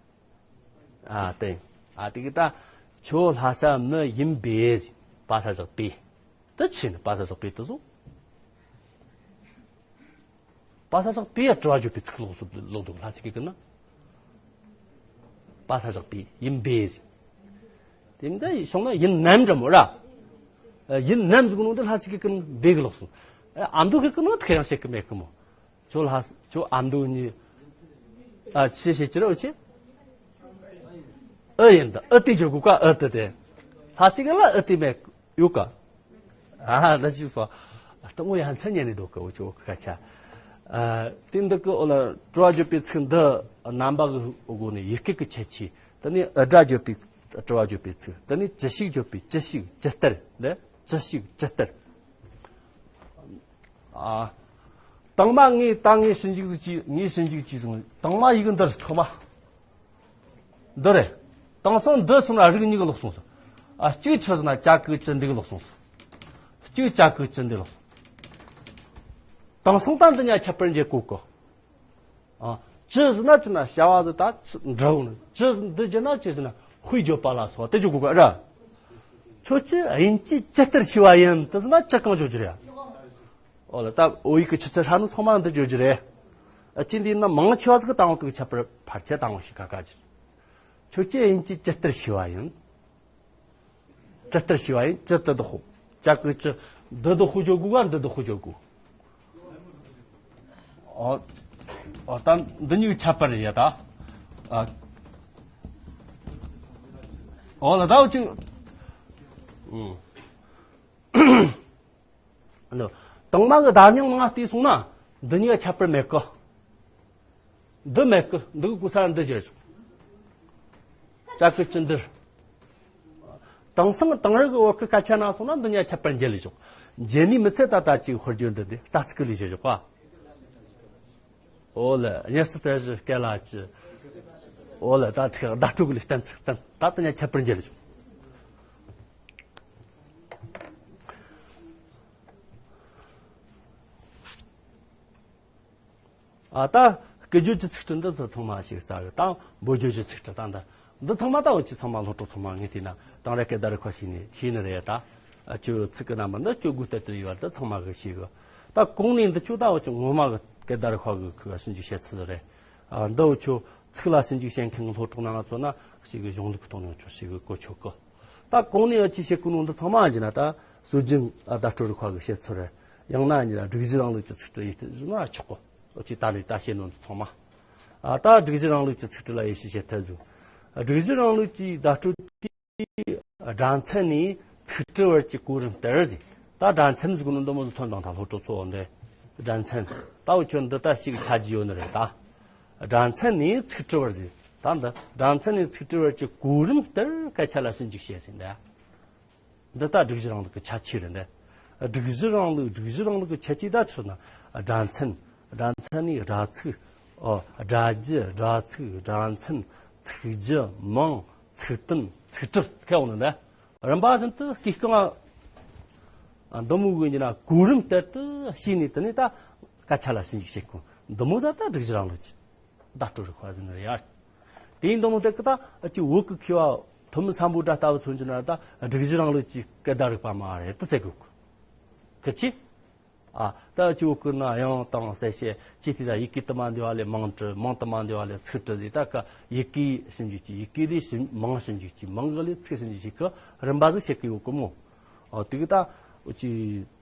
ཨ་དེ་ཨ་དེ་གི་ད་ཁྱོད་ལྷ་ས་མི་ཡིན་པས། པ་ས་བཞག་པས། དེ་ཆི་ནི་པ་ས་བཞག་པས་དེ་བཟོ། པ་ས་བཞག་པས་ཡ་དྲི་བ་བརྗོད་པའི་ཚིག་ལོག་སུ་ལོག་འདུག་ལྷ་ཅིག་གི་ཀི་ན། པ་ས་བཞག་པས་ཡིན་པས། དེ་འདྲ་ཡི་ཤོང་ན་ཡིན་ནམ་འདྲ་མོ་ར། ཡིན་ནམ་ཟེར་གོ་ནོ་འདི་ལྷ་ཅིག་གི་ཀི་ན་བེ་གི་ལོག་སོང་། ཨ་མདོ་གི་ཀི་ན་ཐེ་ཡང་བཤད་གི་མེད་གི་མོ། ཁྱོད་ལྷ་ཁྱོད་ཨ་མདོ་ནི། ཨ་ཆི་བཤད་ཀྱི་ར་འུ་ཆི། ཨ་ཡིན་ད་ཨ་དེ་བརྗོད་གོ་ཀ་ཨ་དེ་དེ། ལྷ་ཅིག་གི་ལ་ཨ་དེ་མེད། ཡོད་ཀ། ཨ་ད་ཅིག་སོ། སྟོང་ཡང་ཚན་ཉན་ནི་འདུག་ག་འུ་ཆོ་ཁ་ཆ། ཨ་དེ་འདི་གི་འོ་ལ་དྲི་བ་བརྗོད་པའི་ཚིག་འདི་རྣམ་པ་གི་སྒོ་ནས་ཡི་གེ་གི་ཁྱད་ཆོས། དེ་ནས་ཨི་སྒྲ་བརྗོད་པའི་དྲི་བ་བརྗོད་པའི་ཚིག་དེ་ནས་ཅི་ཞིག་བརྗོད་པའི་ཅི་ཞིག་ཇི་ལྟར་འདི་ཅི་ཞིག་ཇི་ལྟར། ཨ་དང་མ་ངས་ད་ངས་ཞིབ་འཇུག་ཟིག་གྱིས་ངས་ཞིབ་འཇུག་གྱིས་སོང་། དང་མ་ཡི་གེ་འདི་རེད་ཐོག་མ། འདི་རེད། དེང་སང་འདི་སོང་ན་རིགས་གཉིས་ཀ་ལོག་སོང་ཟེར། ཨ་གཅིག་ཆི་ཟེར་ན་ཅ་གི་ཅི་འདི་གི་ལོག་སོང་ཟེར། གཅིག་ཅ་གི་ཅི་འདི་ལོག་སོང་། དེང་སང་ད་འདི་གཉིས་ཁྱད་པར་འབྱེད་དགོས་གི། ཨ་ཅི་ཟེར་ན་ཅི་ན་བྱ་བ་ཟེར་ད་འདྲ་བོ་ནི་ཅི་ཟེར་འདི་བརྗོད་ན་ཅི་ཟེར་ན་དཔེ་བརྗོད་པ་ལ་སོགས་དེ་བརྗོད་དགོས་གི་ར། ཁྱོད་ཀྱིས་དབྱིན་ཇི་ཇི་ལྟར་ཤེས་པ་ཡིན་དེ་ཟེར་ན་ཅི་གང་བརྗོད་རྒྱུ་རེད། ཨོ་ལ་ད་བོད་ཡིག་གི་ཆུ་ཚད་ཧྲ་ནི་ཚང་མ་འདི་བརྗོད་རྒྱུ་རེད། ཨ་ཅི་འདི་ཡིན་ན་མང་ཆེ་བ་ཟིག་གི་དང་བོ་དེ་གི་ཁྱད་པར་ཕལ་ཆེར་དང་བོ་ཞིག་ཁ་ཁ་རྒྱུ། ཁྱོད་ཀྱིས་དབྱིན་ཇི་ཇི་ལྟར་ཤེས་པ་ཡིན། ཇི་ལྟར་ཤེས་པ་ཡིན་ཇི་ལྟར་བདག་ཧོ། ཅ་གི་ཅི། འདི་བདག་ཧོ་བརྗོད་དགོས་ག་འདི་བདག་ཧོ་བརྗོད་དགོས། ཨོ། ཨོ་ད་འདི་གཉིས་ཁྱད་པར་རེད་ཡ་ད། ཨ། ཨོ་ལ་ད་འུ་ཅི། ཨུ། ཨ་ནི། དང་མ་གི་བརྡ་རྙིང་མང་བལྟས་སོང་ན། འདི་གཉིས་ཁྱད་པར་མེད་གི། འདི་མེད་གི། འདི་གི་གོ་ས་འདི་བརྗེ་རེད། ཅ་ཀི་ཅི་འདིར། དེང་སང་དེང་རབས་ཀྱི་བོད་ཀྱི་སྐད་ཆ་ནང་སོང་ན་འདི་གཉིས་ཁྱད་པར་འབྱེད་ལས་བྱུང་། འབྱེད་ནི་མི་ཚད་ད་ལྟ་ཅིག་ཧོར་རྒྱུད་འདི་དེ་རྟ་ཚིག་གི་ལས་བྱེད་བཞག་པ། འོ་ལེ། གཉེར་སུ་དེ་བཞི་སྐད་ལ་ཅི། འོ་ལེ། ད་ཐེག་བརྡ་སྤྲོད་ཀྱི་ལས་བསྟན་ཚིག་བསྟན་ད་དེ་གཉིས་ཁྱད་པར་འབྱེད་ལས་བྱུང་། ཨ་ད་སྐད་བརྗོད་ཀྱི་ཚིག་འབྲུ་འདི་ཚོ་ཚང་མ་ཞིག་རྩ་གི་དང་འབོད་བརྗོད་ཀྱི་ཚིག་འབྲུ་དང་འདི་འདི་ཚང་མ་ད་འོ་ཅི་ཚང་མ་སློབ་གྲོགས་ཚང་མ་ངས་བལྟས་ན་དེང་རབས་སྐད་བརྡ་རིག་པ་ཞིག་ནས་ཤེས་ནི་རེད་ད། ཨ་ཅོ་ཚིག་གི་རྣམ་པ་འདི་ཅོ་དགུ་ལྟར་དུ་ཡོད་པ་འདི་ཚང་མ་གི་ཤེས་གི། ད་གོང་ནས་འདི་ཆོ་ད་འོ་ཅི་ངོ་མ་གི་སྐད་བརྡ་རིག་པ་གི་ཁུ་བ་ཞིབ་འཇུག་བྱེད་ཚུལ་རེད། ཨ་འདི་འོ་ཅོ་ཚིག་ལ་ཞིབ་འཇུག་བྱེད་མཁན་གི་སློབ་གྲོགས་རྣམ་པ་ཚོ་ན་ཞིག་གི་གཞུང་ལུགས་གི་ཐོག་ནས་འོ་ཅོ་ཞིག་གི་གོ་ཆོད་གི། ད་གོང་ནས་འོ་ཅི་བཤད་གི་ནོ་འདི་ཚང་མ་ཡིན་ན་ད་སྲོལ་རྒྱུན་བརྡ་སྤྲོད་རིག་པ་གི་བཤད་ཚུལ་རེད། ཡང་ན་ཡིན་ན་སྒྲིག་གཞི་རིང་ལུགས་ཀྱི་ཚིག་འབྲུ་ཡིན་ཏེ་བཟོ་ན་ཆོག་གོ། འོ་ཅི་ད་ནས་ད་བཤད་ནོ་འདི་ཚང་མ། ཨ་ད་སྒྲིག་གཞི་རིང་ལུགས་ཀྱི་ཚིག་འབྲུ་ལ་དབྱེ་ཞིབ་བྱེད་ཐབས་བཟོ། སྒྲིག་གཞི་རིང་ལུགས་ཀྱི་བརྡ་སྤྲོད་དེ་སྒྲ་མཚན་ནས་ཚིག་འབྲུ་བར་གྱི་གོ་རིམ་ལྟར་ཟེར། ད་སྒྲ་མཚན་ཟེར་གོ་ནོ་འདི་མོ་ཟིག་ཐོན་དང་ད་སློབ་གྲོགས་ཚོ་འོ་འདི་སྒྲ་མཚན་ད་འུ་ཆོ་འདི་ད་ཞིག་ཆ་རྒྱུས་ཡོད་ནི་རེད་ད། སྒྲ་མཚན་ནས་ཚིག་འབྲུ་བར་ཟེར། ད་འདི་སྒྲ་མཚན་ནས་ཚིག་འབྲུ་བར་གྱི་གོ་རིམ་ལྟར་སྐད་ཆ་ལ་ཞིབ་འཇུག་བྱེད་ཟེར་འདི། འདི་ལྟ་སྒྲིག་གཞི་རིང་ལུགས་ཀྱི་ཁྱད་ཆོས་རེད་འདི། སྒྲིག་གཞི་རིང་ལུགས་སྒྲིག་གཞི་རིང་ལུགས་ཀྱི་ཁྱད་ཆོས་ད་ཆི་ཟེར་ན། སྒྲ་མཚན། སྒྲ་མཚན་ནས་སྒྲ་ཚིག་ཨོ། སྒྲ་རྒྱུ། སྒྲ་ཚིག་སྒྲ་མཚན། ཚིག་རྒྱུ། མིང་། ཚིག་དོན། ཚིག་གྲུབ་ཁེ་འོང་ནི་འདི། རིམ་པ་བཞིན་དུ་སྐས་རྐང་འདི་མོ་གི་ཡིན་ན་གོ་རིམ་ལྟར་དུ་ཤེས་ནས་དེ་ནས་ད་སྐད་ཆ་ལ་ཞིབ་འཇུག་བྱེད་དགོས། འདི་མོ་ཟིག་ད་སྒྲིག་གཞི་རིང་ལུགས་ཀྱི་བརྡ་སྤྲོད་རིག་པ་ཟེར་ནི་རེད་ཡ། དེ་ཡིན་དང་དེ་གི་ད་ཅི་བོད་ཀྱི་མཁས་པ་ཐོན་མི་སམ་བྷོ་ཊ་ལྟ་བུ་མཚོན་གྱི་ན་ད་སྒྲིག་གཞི་རིང་ལུགས་ཀྱི་སྐད་བརྡ་རིག་པ་མ་རེད་དུ་ཟེར་དགོས་གི། ཁི་ཆི། ཨ་ད་ཅི་བོད་ཀྱི་ན་དབྱངས་དང་གསལ་བྱེད་ཅི་དེ་ད་ཡི་གེ་དུ་མ་འདི་བ་ལས་མིང་བྲི། མིང་དུ་མ་འདི་བ་ལས་ཚིག་བྲི་ཟེར། ད་ཀ་ཡི་གེ་ཞིབ་འཇུག་ཅི། ཡི་གེ་ལས་ཞིབ་མིང་ཞིབ་འཇུག་ཅི། མིང་གི་ལས་ཚིག་ཞིབ་འཇུག་ཅི་གི་རིམ་པ་ཟིག་བྱེད་ཀྱི་ཡོད་གི་མོ། ཨོ་དེ་གི་ད་འུ་ཅི་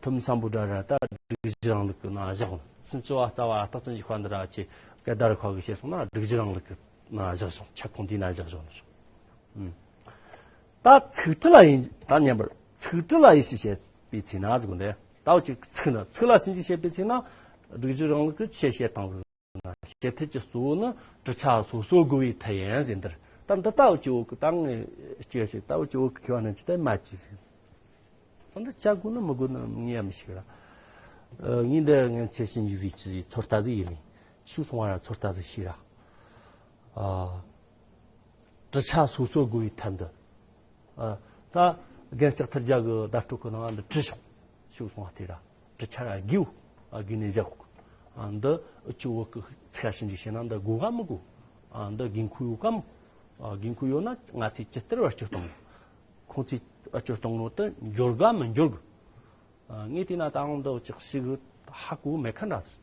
ཐོན་མི་སམ་བྷོ་ཊ་ར་ད་སྒྲིག་གཞི་རིང་ལུགས་ཀྱི་ནང་བཞག་ནོ། སུམ་ཅུ་པ་རྩ་བ་རྟགས་ཅན་གྱི་དཔལ་འདི་ར་ཅི་སྐད་བརྡ་རིག་པ་གི་བཤད་སོང་ན་སྒྲིག་གཞི་རིང་ལུགས་ཀྱི་ནང་བཞག་སོང་། ཁྱབ་ཁོངས་འདིའི་ནང་བཞག་སོང་ནོ། ཨུམ། ད་ཚིག་འབྲུ་ལ་ཡིན་ད་མཉམ་པར་ཚིག་འབྲུ་ལ་ཡིན་ཞེས་བཤད་པའི་ཚེ་ན་ཟེར་གོ་འདི་ད་འུ་ཅི་ཚིག་ནི་ཚིག་ལ་ཞིབ་འཇུག་བྱེད་པའི་ཚེ་ན་སྒྲིག་གཞི་རིང་ལུགས་ཀྱི་ཆེད་བཤད་སྟངས་ཟེར། བྱེད་ཐབས་ཀྱི་གཙོ་བོ་ནི་གྲུབ་ཆ་སོ་སོར་བགོ་བའི་ཐབས་ཡིན་ཟེར་འདིར། ད་འདི་ལྟ་བུ་ཅིག་འོག་གི་ད་ངས་སྐྱེ་ཞིག་ལྟ་བུ་ཅིག་འོག་གི་མཁས་པ་རྣམས་ཀྱིས་ད་མ་བྱས་ཟེར། ད་འདི་བྱ་དགོས་ནི་མི་དགོས་ནི་ངས་ཡང་མི་ཤེས་ར། ཨ་ངས་འདི་ངས་ཆེད་ཞིབ་འཇུག་ཟིག་ཅི་ཟིག་ཚོད་ལྟ་ཟིག་ཡིན་ནི་ཞུ་སོང་བ་ར་ཚོད་ལྟ་ཟིག་ཤེས་ར། ཨ། གྲུབ་ཆ་སོ་སོར་བགོ་བའི་ཐབས་འདི། ཨ། ད་རྒན་ལྕགས་ཐར་རྒྱ་གི་བརྡ་སྤྲོད་ཀྱི་ནང་འདི་བྲིས་ཤོག་ཞུ་སོང་བ་དེ་ར། གྲུབ་ཆ་ར་བགོས། ཨ་བགོས་ནས་བཞག་ཨ་འདི་འུ་ཅོ་བོད་ཀྱི་ཚིག་ཞིབ་འཇུག་བྱས་ན་འདི་དགོས་ག་མི་དགོས། ཨ་འདི་དགོས་མཁོ་ཡོད་གམ། ཨ་དགོས་མཁོ་ཡོད་ན་ང་ཚོས་ཇི་ལྟར་བེད་སྤྱོད་གཏོང་། ཁོང་ཚོས་བེད་སྤྱོད་གཏོང་ནོ་དེ་འབྱོར་ག་མི་འབྱོར་གི། ཨ་ངས་བལྟས་ན་ད་འོང་འདི་འུ་ཅག་ཞིག་གི་ཧ་གོ་མེད་ཁ་འདྲ་ཟེར།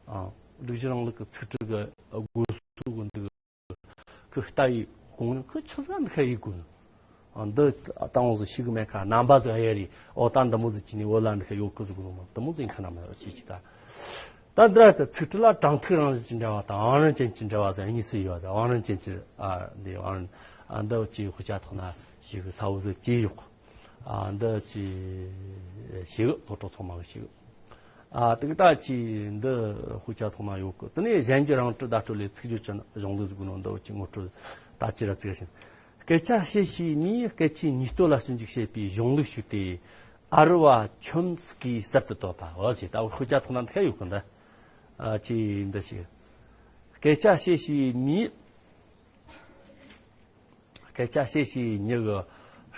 ཨ་སྒྲིག་གཞི་རིང་ལུགས་ཀྱི་ཚིག་འབྲུ་གི་དགོས་གསོ་གི་འདུག་ཁོ་ལྟ་བའི་གོང་ནས་ཁོ་ཆི་ཟིག་འདི་ཁ་ཡིག་དགོས། ཨ་འདི་ལྟ་བ་ཟིག་ཤེས་གི་མེད་ཁ་རྣམ་པ་ཟིག་ཨེ་རེད། ཨོ་ད་འདི་མོ་ཟིག་ཅི་ནས་འོ་ལ་འདི་ཁ་ཡོད་གི་ཟིག་གོ་ནོ་མ་འདི་མོ་ཟིག་ཁ་ན་མ་ཡོད་ཅི་ཅི་ད། ད་འདི་ར་ད་ཚིག་འབྲུ་ལ་གྲངས་ཐིག་རང་བཞིན་གྱི་འབྲེལ་བ་དང་དབང་རིམ་ཅན་གྱི་འབྲེལ་བ་ཟིག་གཉིས་སུ་ཡོད་ད། དབང་རིམ་ཅན་གྱི་ཨ་འདི་དབང་རིམ་ཨ་འདི་ཅི་དཔེ་ཆ་ཐོག་ན་ཞིག་གི་ས་བོ་ཟིག་ཅི་ཡོད། ཨ་འདི་ཅི་ཞིག་སློབ་གྲོགས་ཚང་མ་གི་ཞིག་ཨ་དེ་གི་ད་ཅི་འདི་དཔེ་ཆ་ཐོག་ན་ཡོད་གི། དེ་ནས་གཞན་གྱི་རང་སྤྲོད་བརྡ་སྤྲོད་ལས་ཚིག་སྦྱོར་གྱི་གཞུང་ལུགས་ཟེར་གོ་ནོ་འདི་ཅི་ངོ་སྤྲོད་ད་ཅི་ར་ཚིག་བཞིན། སྐད་ཆ་བཤད་བྱའི་མིས་སྐད་ཆའི་ཉིས་སྟོབས་ལ་ཞིབ་འཇུག་བྱེད་པའི་གཞུང་ལུགས་ཤིག་སྟེ། ཨ་རུ་བ་ཆོམ་སི་ཀིས་གསར་དུ་བཏོད་པའོ་ཞེས། ད་དཔེ་ཆ་ཐོག་ན་འདི་ཡོད་གི་འདི། ཨ་ཅི་འདི་ཞིག་སྐད་ཆ་བཤད་བྱའི་མིས། སྐད་ཆ་བཤད་བྱའི་མྱི་གི་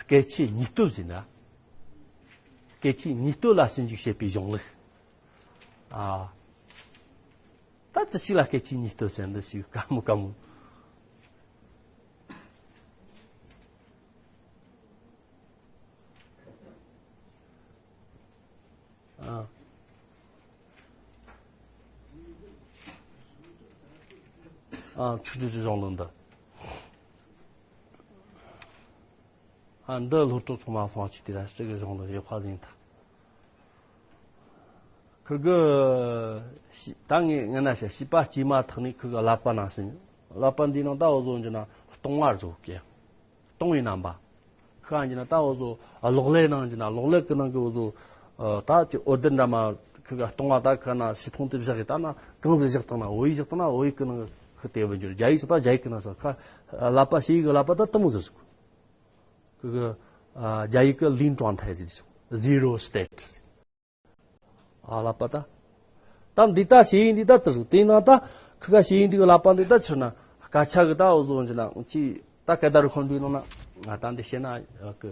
སྐད་ཆའི་ཉིས་སྟོབས་ཟེར་ན། སྐད་ཆའི་ཉིས་སྟོབས་ལ་ཞིབ་འཇུག་བྱེད་པའི་གཞུང་ལུགས། ཨ། ད་ཅི་ཞིག་ལ་སྐད་ཆའི་ཉིས་སྟོབས་ཟེར་འདི་ཞིག་དཀའ་མོ་དཀའ་མོ། ཨ། ཨ་ཚིག་འབྲུ་གཞུང་ལུགས་འདི། ཨ་འདི་སློབ་གྲོགས་ཚང་མ་སོང་ཅིག་དེ་ལ་ཅིག་གི་གཞུང་ལུགས་ཡོད་པ་ཟིན་ད། ཁུ་གི་ཤི་ད་ངས་ངན་ན་ཤ་བྱིས་པ་སྐྱེས་མ་ཐག་ནས་ཁུ་གི་ཀླད་པ་ནང་བཞིན། ཀླད་པ་འདིའི་ནང་ད་འོ་བཟོ་འགྱུར་ན་སྟོང་བ་བཟོ་གི། སྟོང་བའི་རྣམ་པ། ཁུ་ག་འགྱུར་ན་ད་འོ་བཟོ་གློག་ཀླད་ནང་འགྱུར་ན་གློག་ཀླད་ཀྱི་ནང་གི་འོ་བཟོ་ད་ཅི་འོད་ལྡེར་འདྲ་མ་ཁུ་ག་སྟོང་བ་ད་ཁུ་ག་ན་ཤི་ཐོང་དེ་བཞག་གི་ད་ན་གང་ཟིག་བཞག་བཏང་ན་འོ་ཡི་བཞག་བཏང་ན་འོ་ཡི་ཀྱི་ནང་གི་ཁི་དེ་བུ་འཇུར་རྒྱ་ཡིག་ས་ད་རྒྱ་ཡིག་གི་ན་ས་ཁ་ལ་པ་ཞེ་ཡིག་གི་ལ་པ་ད་དུ་མོ་ཟེར་སོ། ཁི་གི་རྒྱ་ཡིག་གི་ལིན་ཀྲང་ཐའི་ཟེར་སོ། Zero state ཨ་ལ་པ་ད། ད་འདི་ད་ཞེ་ཡིག་འདི་ད་དུ་སོ། དེ་ན་ད་ཁི་ག་ཞེ་ཡིག་འདི་གི་ལ་པ་འདི་ད་ཆི་ན་སྐད་ཆ་གི་ད་འོ་ཟོ་འཇི་ན་ཅི་ད་སྐད་ད་རུ་ཁོང་འདུས་ནང་ན་ང་ད་འདི་བཤད་ན་ཡག་གི་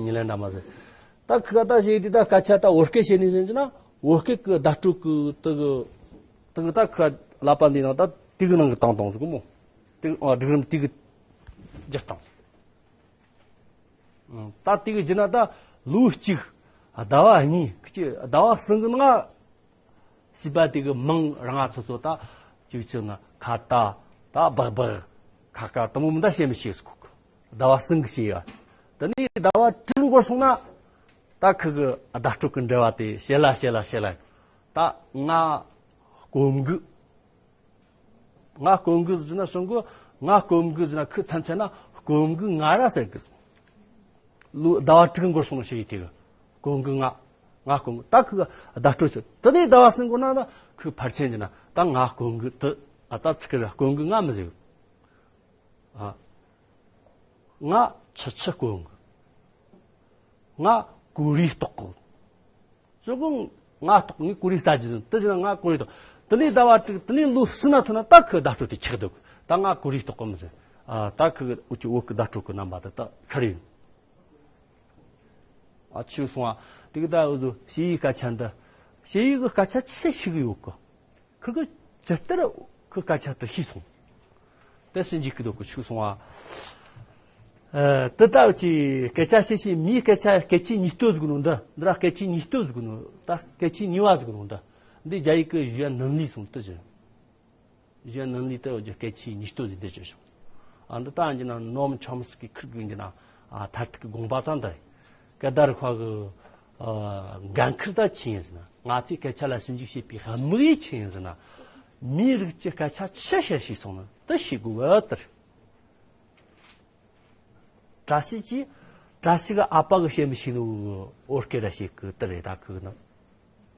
ཉི་ལན་འདྲ་མ་ཟེར། ད་ཁི་ག་ད་ཞེ་ཡིག་འདི་ད་སྐད་ཆ་ད་བོད་སྐད་བཤད་ནི་ཟེར་འཇི་ན་བོད་སྐད་གི་བརྡ་སྤྲོད་གི་དུ་གི་དུ་གི་ད་ཁི་ག་ལ་པ་འདི་ནང་ད་དེ་གི་ནང་གི་བཏང་བཏང་ཟིག་གི་མོ། དེ་ཨ་སྒྲིག་རིམ་དེ་གི་སྒྱུར་བཏང་། ད་དེ་གི་བརྒྱུད་ན་ད་ལོ་གཅིག་ཟླ་བ་གཉིས་ཀྱི་ཟླ་བ་གསུམ་གི་ནང་བྱིས་པ་དེ་གི་མིང་རང་ང་ཚོ་ཚོ་ད་ཅིག་ཅིག་ན་ཁ་ཏ་ད་སྦག་སྦག་ཁ་ཁ་དུ་མོ་མི་ད་བཤད་མི་ཤེས་སུ་ཁུག་ཟླ་བ་གསུམ་གི་བཤད་ཡ། དེ་ནས་ཟླ་བ་དྲུག་འགོར་སོང་ན་ད་ཁི་གི་བརྡ་སྤྲོད་གི་འབྲེལ་བ་དེ་བཤད་ལ་བཤད་ལ་བཤད་ལ་ད་ང་གོམ་གི་ང་སྐོམ་གི་ཟེར་ན་སོང་གི་ང་སྐོམ་གི་ཟེར་ན་ཁི་མཚམས་ཆད་ན་སྐོམ་གི་ང་ར་ཟེར་གི། ལོ་ཟླ་བ་དྲུག་འགོར་སོང་ཞེས་དེ་གི་སྐོམ་གི་ང་ང་སྐོམ་གི་ད་ཁི་གི་བརྡ་སྤྲོད་ཆོད། དེ་ནས་ཟླ་བ་གསུམ་འགོར་ན་ད་ཁི་ཕར་ཆེན་གྱི་ན་ད་ང་སྐོམ་གི་དུ་ཨ་ད་ཚིག་གི་ར་སྐོམ་གི་ང་མི་ཟེར་གི། ཨ་ང་ཆུ་ཆུ་སྐོམ་གི། ང་ཀུ་རེ་ལྟོགས་གི། ཅོ་གོ་ང་ལྟོགས་ངས་ཀུ་རེ་ཟ་རྒྱུ་ཟིན་དེ་བཞིན་ང་ཀུ་རེ་ལྟོགས། དེ་ནས་ཟླ་བ་དྲུག་དེ་ནས་ལོ་གསུམ་ན་ཐོན་ན་ད་ཁི་བརྡ་སྤྲོད་དེ་ཆགས་འདུག་ད་ང་ཀུ་རེ་ལྟོགས་གི་མི་ཟེར། ཨ་ད་ཁི་འུ་ཅི་བོད་ཀྱི་བརྡ་སྤྲོད་ཀྱི་རྣམ་པ་དེ་ད་ཁ་རེ་ཡིན། ཨ་ཆུ་སོང་ཨ་དེ་གི་ད་འུ་ཟོ་ཞེ་ཡི་སྐད་ཆ་འདི་ཞེ་ཡི་གི་སྐད་ཆ་ཆི་ཞིག་ཡོད་གི། ཁི་གི་ཇི་ལྟར་ཁི་སྐད་ཆ་དུ་ཤེས་སོང་། དེ་སུན་འཇིག་གི་དོག་གི་ཆུག་སོང་བ། ཨ་དེ་ལྟ་བུ་ཅི་སྐད་ཆ་བཤད་བཤད་མིའི་སྐད་ཆ་སྐད་ཆའི་ཉིས་སྟོད་ཟིག་ནོ་འདི་འདི་ར་སྐད་ཆའི་ཉིས་སྟོད་ཟིག་ནོ་ད་སྐད་ཆའི་ཉེས་པ་ཟིག་ནོ་འདི་འདི་རྒྱ་ཡིག་གི་གཞུང་ནང་ལས་སོང་དུ་ཟེར། གཞུང་ནང་ལས་དུ་སྐད་ཆའི་ཉིས་སྟོད་ཟིག་འདི་བྱོས་བྱུང་། ཨ་འདི་ལྟ་འགྱུར་ན་ནོམ་ཆོམ་སི་ཀི་ཁིར་གི་འགྱུར་ན་ཨ་མཐར་ཐུག་གི་དགོངས་པ་དང་འདི་སྐད་བརྡ་རིག་པ་གི་འགན་ཁུར་ད་ཆི་ཡིན་ཟེར་ན། ང་ཚོས་སྐད་ཆ་ལ་ཞིབ་འཇུག་བྱེད་པའི་དམིགས་ཡུལ་ཆི་ཡིན་ཟེར་ན། མིའི་རིགས་ཀྱི་སྐད་ཆ་ཆི་བཤད་ཤེས་སོང་ན་དེ་ཤེས་དགོས་པ་ལྟར། བཀྲ་ཤིས་ཀྱིས་བཀྲ་ཤིས་གི་ཨ་ཕ་གི་བཤད་མི་ཤེས་ནོ་བོད་སྐད་ར་བཤད་གི་དེ་རེད་ད་ཁུག་ན།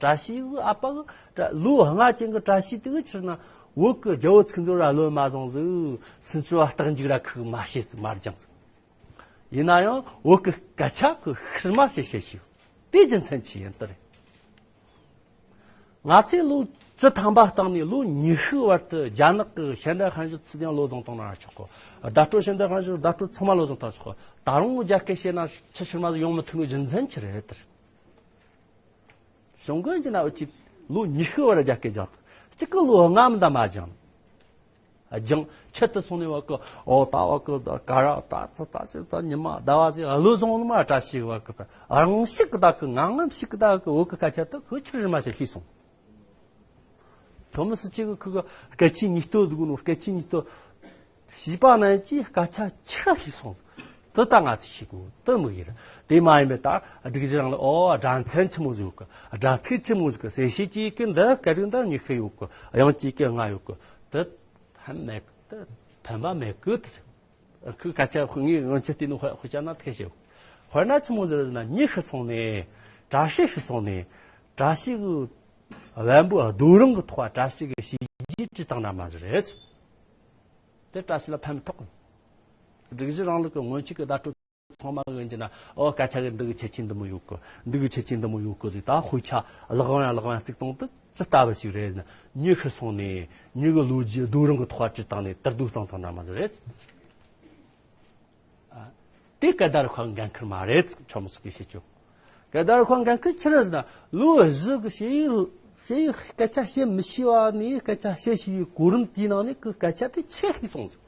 བཀྲ་ཤིས་གི་ཨ་ཕ་གི་བཀྲ་ལོ་ལྔ་ཅན་གི་བཀྲ་ཤིས་དེ་གི་ཕྱིར་ན་བོད་གི་རྒྱལ་བོ་ཚིག་མཛོད་ར་ལོ་མ་བཟུང་ཟིག་སུན་ཆུ་བ་རྟག་འཇིག་ར་ཁུག་མ་བཤད་མ་སྦྱངས་ཟིག་ཡིན་ན་ཡང་བོད་ཀྱི་སྐད་ཆ་གི་ཤུལ་མ་ཞིག་བཤད་ཤིག་དེ་རྒྱུ་མཚན་ཆི་ཡིན་ལྟར། ང་ཚོས་ལོ་བཅུ་ཐམ་པ་སྟེང་ནས་ལོ་ཉི་ཤུ་བར་དུ་རྒྱ་ནག་གི་ཤེས་ལྡན་ཧན་ཞུ་ཚིག་དོན་བློ་བཟུང་བཏང་ན་ཆོག་གོ། བརྡ་སྤྲོད་ཤེས་ལྡན་ཧན་ཞུ་བརྡ་སྤྲོད་ཚང་མ་བློ་བཟུང་བཏང་ཆོག་གོ། ད་རུང་རྒྱ་སྐད་བཤད་ན་ཆི་ཤུལ་མ་ཟིག་ཡོང་མི་ཐུབ་ནོ་རྒྱུ་མཚན་ཆི་རེད་ལྟར། གཞུང་གི་ཡིན་གྱི་ན་འུ་ཅི་ལོ་ཉི་ཤུ་བར་རྒྱ་སྐད་སྦྱངས། གཅིག་གི་ལོ་ལྔ་མི་འདའ་མ་སྦྱངས། སྦྱངས་ཆེད་དུ་སོང་ནས་བ་ཀི་ཨོ་ད་བ་ཀི་ད་ཀ་ར་ད་ཚ་ད་ཚ་ད་ཉི་མ་ཟླ་བ་ཟེར་བློ་བཟང་ནི་མ་བཀྲ་ཤིས་བ་ཀི་རང་ཤིག་གི་ད་ཀི་ང་ངམ་ཤིག་གི་ད་ཀི་བོད་ཀི་སྐད་ཆ་ད་ཁོ་ཆི་རེད་མ་ཤེས་ཤེས་སོང་། ཐོ་མི་སི་ཅི་གི་ཁུ་གི་སྐད་ཆའི་ཉིས་སྟོད་ཟིག་ནོ་སྐད་ཆའི་ཉིས་སྟོད། བྱིས་པ་རྣམས་ཀྱིས་སྐད་ཆ་ཆི་ཤེས་སོང་། དེ་ད་ང་ཚོས་ཤེས་དགོས་དེ་དམིགས་ཡུལ་རེད། དེ་མ་ཡིན་པའི་ད་སྒྲིག་གཞི་རང་ལ་ཨོ་སྒྲ་མཚན་ཆི་མོ་ཟིག་ཡོད་གི། སྒྲ་ཚིག་ཆི་མོ་ཟིག་གི། གསལ་བྱེད་ཀྱི་གི་འདི་སྐད་རིགས་འདི་ཉི་ཤུ་ཡོད་གི། དབྱངས་ཀྱི་གི་ལྔ་ཡོད་གི། དེ་ཕན་མེད་གི། དེ་ཕན་པ་མེད་གི་དེ། ཁོའི་སྐད་ཆ་ངས་སྔོན་ཆད་བལྟས་ནས་དཔེ་དཔེ་བྱས་ན་ཐེ་ཞེས། དཔེར་ན་ཆི་མོ་ཟེར་ན་ཉི་ཤུ་སོང་ནས་བཀྲ་ཤིས་ཤིག་སོང་ནས་བཀྲ་ཤིས་གི་བན་པོ་རྡོ་རིང་གི་ཐོག་བཀྲ་ཤིས་གི་བྱས་རྗེས་བྲིས་བཏང་ན་མ་ཟེར་རེད། དེ་བཀྲ་ཤིས་ལ་ཕན་མི་ཐོགས། སྒྲིག་གཞི་རིང་ལུགས་ཀྱི་སྔོན་ཆད་ཀྱི་བརྡ་སྤྲོད་ཚང་མ་གི་ཡིན་གྱི་ན་ཨོ་སྐད་ཆ་གི་འདི་གི་ཁྱད་ཆོས་འདི་མོ་ཡོད་གི། འདི་གི་ཁྱད་ཆོས་འདི་མོ་ཡོད་གི་ཟིག་ད་དཔེ་ཆ་ལག་ལེན་ལག་ལེན་བརྩིགས་བཏང་དུ་ཇི་ལྟ་བུ་ཞིག་རེད་ན། མྱི་ཤི་སོང་ནས་མྱི་གི་ལོ་རྒྱུས་རྡོ་རིང་གི་ཐོག་བྲིས་བཏང་ནས་དུར་རྡོ་བཙོངས་བཏང་ན་མ་ཟིག་རེད། ཨ། དེ་སྐད་བརྡ་རིག་པ་འགན་ཁུར་མ་རེད་ཆོ་མོ་སི་ཀི་བཤད་རྒྱུ། སྐད་བརྡ་རིག་པ་འགན་ཁུར་ཆི་རེད་ཟེར་ན་ལོ་བཞི་གི་ཞེ་ཡིག་ཞེ་ཡིག་སྐད་ཆ་བཤད་མི་ཤེས་པ་ནས་སྐད་ཆ་བཤད་ཤེས་པའི་གོ་རིམ་དེའི་ནང་ནས་ཁོའི་སྐད་ཆ་དེ་ཆི་ཤེས་སོང་ཟིག་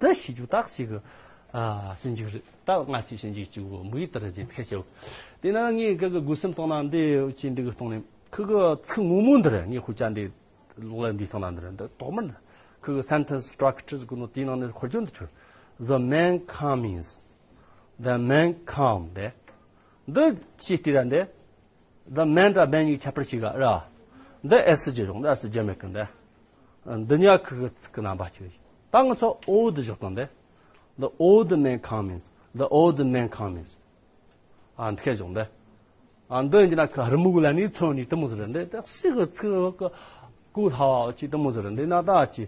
དེ་ཤེས་རྒྱུ་དག་ཞིག་གི་ཨ་ཞིབ་འཇུག་རེད། ད་ང་ཚོས་ཞིབ་འཇུག་བྱེད་དགོས་དམིགས་ཡུལ་དེ་རེད་ཅེས་ཐག་བཅད། དེས་ན་ངས་གི་གི་སྒོ་གསུམ་སྟེང་ན་འདི་ཅི་འདི་གི་སྟེང་ནས་ཁི་གི་ཚིག་ངོ་མ་འདི་རེད། ངས་དཔེ་ཆ་འདི་ལོག་ལ་འདི་སྟེང་ན་འདི་རེད། འདི་ཐོག་མར་འདི་ཁི་གི་sentence structures གི་ནང་དེའི་ནང་ནས་འཁོར་རྒྱུ་འདི་ཆོ། The man comings. The man come. འདི་འདི་ཅི་སྟེ་ར་འདི། The man དང་man གཉིས་ཁྱད་པར་ཞིག་ག་ར། འདི་S ཇི་རུང་འདི་S ཇི་མེད་གི་འདི། འདི་གཉིས་ཁུ་གི་ཚིག་གི་རྣམ་པ་གཅིག་རེད། ད་ང་ཚོ་old བཞག་དང་འདི། The old man comings. The old man comings. ཨ་འདི་ཁས་བཞག་འདི། ཨ་འདི་ཡིན་ན་ཁུ་རི་མོ་གི་ལ་ནི་ཚོ་ནི་དེ་མོ་ཟེར་འདི་དེ་ཞིག་གི་ཚིག་གི། གོ་སླ་བ་ཅིག་དེ་མོ་ཟེར་འདི་ན་ད་ཅི་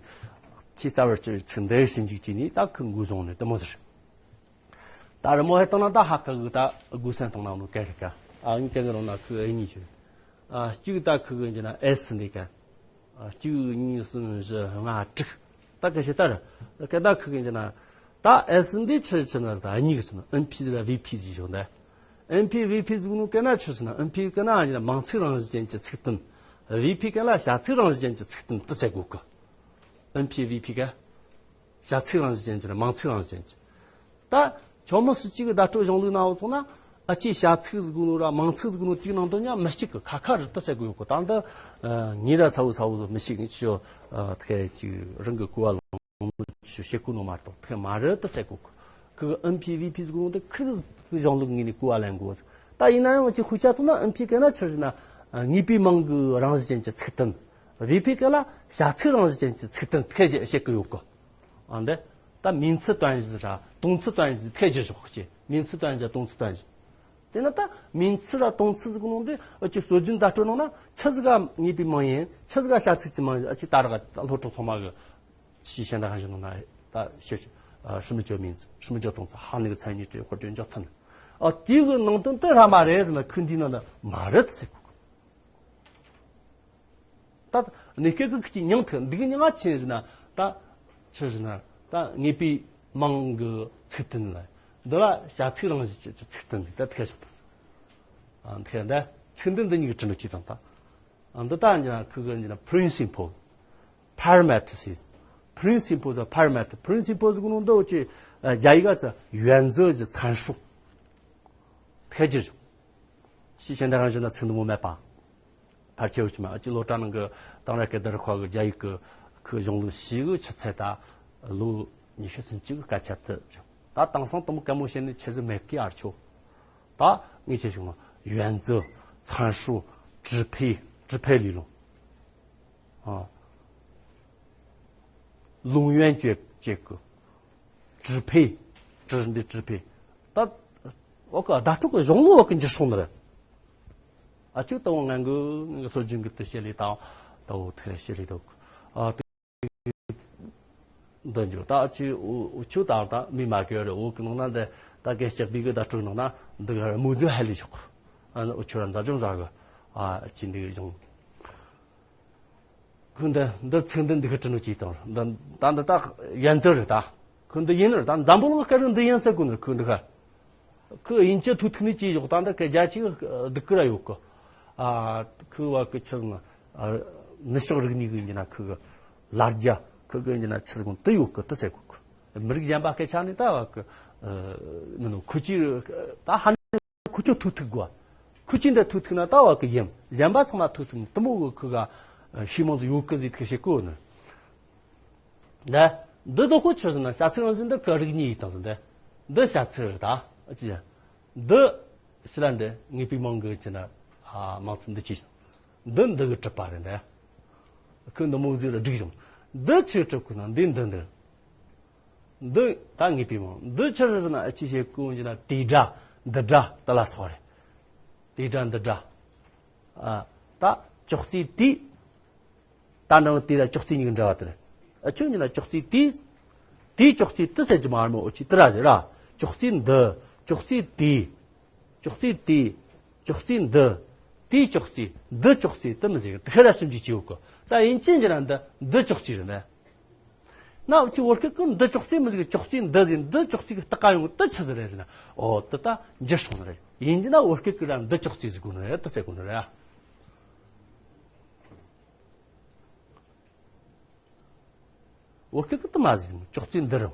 ཅི་རྩ་བར་ཅི་ཚིག་འདི་ཞིབ་འཇུག་བྱས་ནས་ད་ཁོ་འགོ་བཟུང་ནས་དེ་མོ་ཟེར། ད་རི་མོ་ཧེ་བཏང་ན་ད་ཧ་ཀ་གི་ད་དགོས་སེམས་བཏང་ན་མོ་སྐད་རིག་ག་ཨ་ངའི་སྐད་རང་ན་ཁོ་ཨེ་གཉིས་ཞུ། ཨ་གཅིག་ད་ཁོ་གི་འཇི་ན་ཨེ་སི་འདི་ག་ཨ་གཅིག་གཉིས་གསུམ་བཞི་ལྔ་དྲུག་ད་ག་ཤེ་ད་ར་ག་ད་ཁོ་གི་འཇི་ན་ད་ཨེ་སི་འདི་ཆི་ཆི་ན་ད་གཉིས་གི་སོང་ན་ཨེན་ཕི་ཟེར་བི་ཕི་ཟེར་ཞོག་ད། ཨེན་ཕི་བི་ཕི་ཟེར་གོ་ནོ་སྐད་ན་ཆི་ཆི་ན་ཨེན་ཕི་སྐད་ན་འཇི་ན་མང་ཚིག་རང་བཞིན་ཅན་གྱི་ཚིག་དོན། བི་ཕི་སྐད་ལ་བྱ་ཚིག་རང་བཞིན་ཅན་གྱི་ཚིག་དོན་དུ་ཟེར་གོ་གི་ཨེན་ཕི་བི་ཕི་ག་བྱ་ཚིག་རང་བཞིན་ཅན་གྱི་མང་ཚིག་རང་བཞིན་ཅན་གྱི། ད་ཆོ་མོ་སི་ཅིག་གི་བརྡ་སྤྲོད་གཞུང་ལུགས་ནང་བ་སོང་ན་ཨ་ཅེ་བྱ་ཚིག་ཟེར་གོ་ནོ་ར་མང་ཚིག་ཟེར་གོ་ནོ་དེའི་ནང་དོན་ཡང་མི་གཅིག་གི་ཁ་ཁ་རི་ཏི་ཟེར་གོ་ཡོད་གོ་ད་འདི་ཉེ་ར་ཚ་བོ་ཚ་བོ་ཟོ་མི་ཤེས་ངེས་ཆོ་ཐེ་ཅིག་རང་གི་གོ་བ་ལོང་ཆོ་བཤད་གོ་ནོ་མ་གཏོགས་ཐེ་མ་རི་ཏི་ཟེར་གོ་གི་ཨེན་ཕི་བི་ཕི་ཟེར་གོ་ནོ་དེ་ཁིར་གི་གཞུང་ལུགས་ངོས་ནས་གོ་བ་ལེན་དགོས། ད་ཡིན་ན་ཡང་ཅིག་ཧུ་ཅ་ཐུག་ན་ཨེན་ཕི་སྐད་ན་ཆི་ཟེར་ན་ངེས་པའི་མིང་གི་རང་བཞིན་ཅན་གྱི་ཚིག་དོན། བི་ཕི་སྐད་ལ་བྱ་ཚིག་རང་བཞིན་ཅན་གྱི་ཚིག་དོན་ཐེ་བྱེད་བཤད་གི་ཡོད་གི་ཨ་འདི་ད་མིང་ཚིག་དོན་གཞི་ར་དོན་ཚིག་དོན་གཞི་ཐེ་བྱེད་ཞོག་ཅེ་མིང་ཚིག་དོན་གཞི་དོན་ཚིག་དོན་གཞི། དེ་ན་ད་མིང་ཚིག་ར་དོན་ཚིག་ཟེར་གོ་ནོ་འདི་ཨ་ཅེ་སྲོལ་རྒྱུན་བརྡ་སྤྲོད་ནང་ན་ཆི་ཟིག་ག་ངེས་པའི་མིང་ཡིན་ཆི་ཟིག་ག་བྱ་ཚིག་གི་མིང་ཡིན་ཨ་ཅེ་ད་ར་ག་སློབ་ཕྲུག་ཚང་མ་གི་ཅི་ཤེས་འདྲ་གང་ཞིག་ནང་ན་ད་ཤེས་ཨ་什么叫名词什么叫动词ཧ་ནི་གི་མཚན་ཉིད་དེ་ཧོ་ཅོན་འཇོག་ཐུབ་ནི་ཨ་དེ་གི་ནང་དོན་དེ་ར་མ་རེད་ཟེར་ན་ཁོས་འདི་ནང་ན་མ་རེད་ཟེར་གོ་གི་ད་གནས་སྐབས་ཀྱི་མྱིང་དེ་འདི་གི་མྱིང་ང་ཆི་ཟེར་ན་ད་ཆི་ཟེར་ན་ད་ངེས་པའི་མིང་གི་ཚིག་དོན་ལ་འདི་ལ་བྱ་ཚིག་རང་བཞིན་གྱི་ཚིག་དོན་འདི་ད་ཐེ་ཞིག་ད་ཐེ་ད་ཚིག་འདི་འདི་གཉིས་ཀྱི་དྲི་འདུ་གྱིས་དང་ད་འདི་ད་འདི་ན་ཁུ་གི་འདི་ན་principle parameter ཟེར། principle ཟེར་parameter principle ཟེར་གོ་ནོ་འདི་འོ་ཅི་རྒྱ་ཡིག་ག་ཚ་原则ཟེར་参数ཐེ་ཅིག་ཞིག་ཤེས་འདི་རང་བཞིན་ན་ཚིག་འདི་མོ་མེད་པ། ཕལ་ཆེ་བ་ཅིག་མ་ཨ་ཅི་ལོ་གྲངས་ནང་གི་དེང་རབས་སྐད་བརྡ་རིག་པ་གི་རྒྱ་ཡིག་གི་ཁོའི་གཞུང་ལུགས་ཤིག་གི་ཆུ་ཚད་ད་ལོ་ཉི་ཤུ་ཚུན་ཆད་ཀྱི་སྐད་ཆ་དེ་ད་དེང་སང་དུ་མོ་གད་མོ་བཤད་ནས་ཆེ་ཟིག་མེད་ཀི་ཨར་ཆོ། ད་ངས་ཆེ་བྱུང་བ་原则参数支配支配理论ཨ་ལུང་ཡོན་ཅེ་ཅེ་གི་支配支འདི་支配ད་འོ་ཀ་བརྡ་སྤྲོད་ཀྱི་གཞུང་ལུགས་འོ་ཀ་འགྱུར་སོང་ནི་རེད། ཨ་ཅོ་ཏ་བོ་ང་གི་ང་གི་སྲོལ་རྒྱུན་གི་དུ་བཤད་ལས་དང་ཏ་བོ་ཐེ་བཤད་ལས་དོ་ཨ་ཏི་འདི་འཇོ་ད་ཨ་ཅི་འུ་འུ་ཆུ་དང་ད་མི་མ་གི་རེ་འུ་གི་ནང་ན་འདི་ད་གེ་ལྕགས་བི་གི་ད་སྤྲུག་ནང་ན་འདི་ག་མུ་ཟི་ཧ་ལི་ཤོག་ཨ་ནི་འུ་ཆུ་ར་མཛའ་ཅུང་ཟ་གི་ཨ་ཅི་འདི་གི་གཞུང་ཁོ་འདི་འདི་ཚིག་འདི་འདི་གི་དྲི་ནོ་ཅིག་དང་འདི་ད་འདི་ད་ཡན་ཙི་རེད་ད། ཁོ་འདི་ཡིན་རེད་ད་འཛམ་བུ་གླིང་སྐད་རིགས་འདི་ཡིན་ཟེར་གོ་ནི་ཁོ་འདི་ག་ཁོ་དབྱིན་ཇི་ཐུག་ཐུག་ནི་ཅིག་ཡོག་ད་འདི་སྐད་རྒྱ་ཅིག་སྡུག་གི་ར་ཡོད་གི་ཨ་ཁོ་བ་གི་ཆི་ཟེར་ན་ནུ་ཤོག་རིག་གནས་གི་ཡིན་ན་ཁོ་གི་ལར་རྒྱ་ཁོ་གི་ཡིན་ན་ཆི་ཟེར་གོ་དུ་ཡོད་གི་དུ་ཟེར་གོ་གི་མི་རིགས་གཞན་པ་སྐད་ཆ་ནི་ད་བ་གི་མི་ནོ་ཁོ་ཅི་ད་ཧ་ནི་ཁོ་ཅོ་ཐུག་ཐུག་གོ་ཁོ་ཅི་འདི་ཐུག་ཐུག་ན་ད་བ་གི་ཡིན་གཞན་པ་ཚང་མ་ཐུག་ཐུག་ནི་དུ་མོ་གི་ཁོ་ག་ཤི་མང་ཟི་ཡོད་གི་ཟི་ཐུག་ཤེ་གོ་ནི། ལ། འདི་དོ་ཁོ་ཆི་ཟེར་ན་བྱ་ཚིག་རང་བཞིན་འདི་ཁོ་རིག་གཉིས་ཡིན་དང་ཟེར་འདི། འདི་བྱ་ཚིག་རེད་ད། ཨ་ཅི། འདི་ཕྱི་ལ་འདི་ངེས་པའི་མིང་གི་ཅི་ན་ཨ་མང་ཚིག་འདི་ཅི། འདི་འདི་གི་གྲུབ་པ་རེད་འདི། ཁོས་འདི་མོ་ཟིག་ལ་བསྒྲིགས་བྱུང་། འདི་ཆི་གྲུབ་ཁོ་ན་འདི་འདི་འདི། འདི་ད་ངེས་པའི་མིང་འདི་ཆི་ཟེར་ན་ཨ་ཅི་ཞེས་ཀུན་ཅི་ན་དེ་སྒྲ་འདི་སྒྲ་དེ་ལ་སོགས་རེད། དེ་སྒྲ་འདི་སྒྲ། ཨ་ད་ཅོག་ཙེ་དེ། ད་འདྲ་བོ་དེ་ལ་ཅོག་ཙེ་གཉིས་ཀྱི་འབྲེལ་བ་དེ་རེད། ཨ་ཁྱོད་གཉིས་ལ་ཅོག་ཙེ་དེ། དེའི་ཅོག་ཙེ་དེ་ཟེར་གྱི་མ་རེད་མོ་འོ་ཅི་དེ་ར་ཟེར་ར། ཅོག་ཙེ་འདི། ཅོག་ཙེ་དེ། ཅོག་ཙེ་དེ། ཅོག་ཙེ་འདི། དེའི་ཅོག་ཙེ་འདི་ཅོག་ཙེ་དེ་མི་ཟེར་གི་དེ་ཁ་ར་ཞིབ་འཇུག་བྱེད་འོ་གི་ད་ཡིན་ཅི་འཇི་ར་འདི་འདི་ཅོག་ཙེ་རེད་ན། ན་འུ་ཅི་བོད་སྐད་ཀྱི་འདི་ཅོག་ཙེ་མི་ཟེར་གི་ཅོག་ཙེ་འདི་ཟེར་འདི་ཅོག་ཙེ་གི་སྟག་ཀ་ཡོང་གི་དེ་ཆི་ཟིག་རེད་ཟེར་ན། འོ་དེ་ད་འགྱུར་སོང་ནི་རེད། ཡིན་གྱི་ན་བོད་སྐད་ཀྱི་ར་འདི་ཅོག་ཙེ་ཟེར་དགོས་ནི་རེད་དེ་ཟེར་དགོས་ནི་རེད། བོད་སྐད་ཀྱི་དུ་མ་ཟིན་ཅོག་ཙེ་འདི་རུ།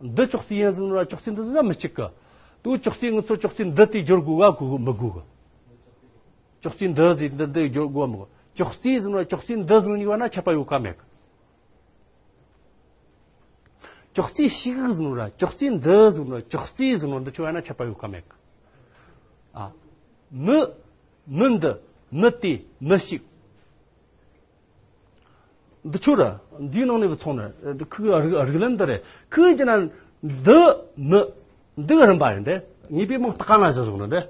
འདི་ཅོག་ཙེ་ཡིན་ཟིན་ར་ཅོག་ཙེ་འདི་ཟིན་ན་མི་གཅིག་གི་དུ་ཅོག་ཙེ་ངུ་ཚོ་ཅོག་ཙེ་འདི་དེ་སྦྱོར་དགོས་ག་དགོས་མི་དགོས་གི་ཅོག་ཙེ་འདི་ཟིན་འདི་འདི་སྦྱོར་དགོས་མི་དགོས། ཅོག་ཙེ་ཟིན་ར་ཅོག་ཙེ་འདི་ཟིན་ནི་བ་ན་ཁྱད་པར་ཡོད་ག་མེད་གི་ཅོག་ཙེ་ཞིག་ཟིན་ར་ཅོག་ཙེ་འདི་ཟིན་ར་ཅོག་ཙེ་ཟིན་ར་འདི་ཆོ་བ་ན་ཁྱད་པར་ཡོད་ག་མེད་གི་ཨ། མི། མི་འདི། མི་དེ། མི་ཞིག་འདི་ཆོ་ར། འདིའི་ནང་ནས་བུ་ཚོང་ནི། འདི་ཁུ་གི་རིགས་རིགས་ལམ་འདི་རེད། ཁུ་གི་ན་འདི་མི། འདི་གི་རིམ་པ་རེད་འདི། ངེས་པའི་མིང་སྟག་ཀ་ན་བཞག་བཞག་ནི་འདི།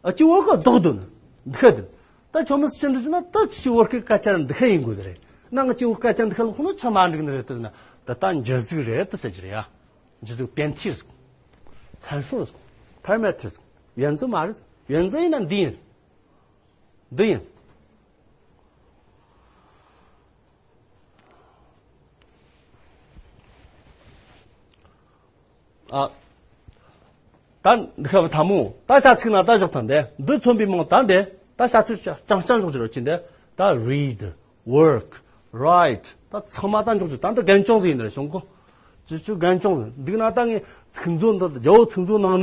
ཨ་ཅི་བོ་གི་བདག་དོན། འདི་ཁ་དེ། ད་ཆོ་མི་སི་ཅི་འདྲི་ཟེར་ན་ད་ཅི་བོད་སྐད་སྐད་ཆ་འདི་ཁ་ཡིན་དགོས་དེ་རེད། ན་ང་ཅི་བོད་སྐད་ཆ་འདི་ཁ་ལ་ཁོ་ན་ཆ་མ་འགྲིག་ནི་རེད་ཟེར་ན། ད་ད་འགྱུར་ཟིག་རེད་ད་ཟེར་གྱི་རེད་ཡ། འགྱུར་ཟིག་变体ཟིག་ཚན་སོ་ཟིག་ཕར་མེ་ཐི་ཟིག་ཡོན་ཙི་མ་རེད། ཡོན་ཙི་ཡིན་ན་འདི་ཡིན། འདི་ཡིན། ཨ། ད་འདི་ཁ་བ་ཐ་མོ་ད་བྱ་ཚིག་ན་ད་བཞག་ཐང་དེ་འདི་མཚོན་པའི་མིང་ད་འདི་ད་བྱ་ཚིག་རྐྱང་རྐྱང་འཇོག་རྒྱུ་རེད་ཅི་འདི་ད་read, work, write ད་ཚང་མ་ད་འཇོག་རྒྱུ་ད་འདི་རྒན་ཅོང་ཟིག་ཡིན་ནི་རེད་བྱུང་གོ་ཅི་ཅི་རྒན་ཅོང་ཟིག་འདི་ན་ད་ངས་ཚིག་མཛོད་འདི་རྒྱལ་བོ་ཚིག་མཛོད་ནང་ནས་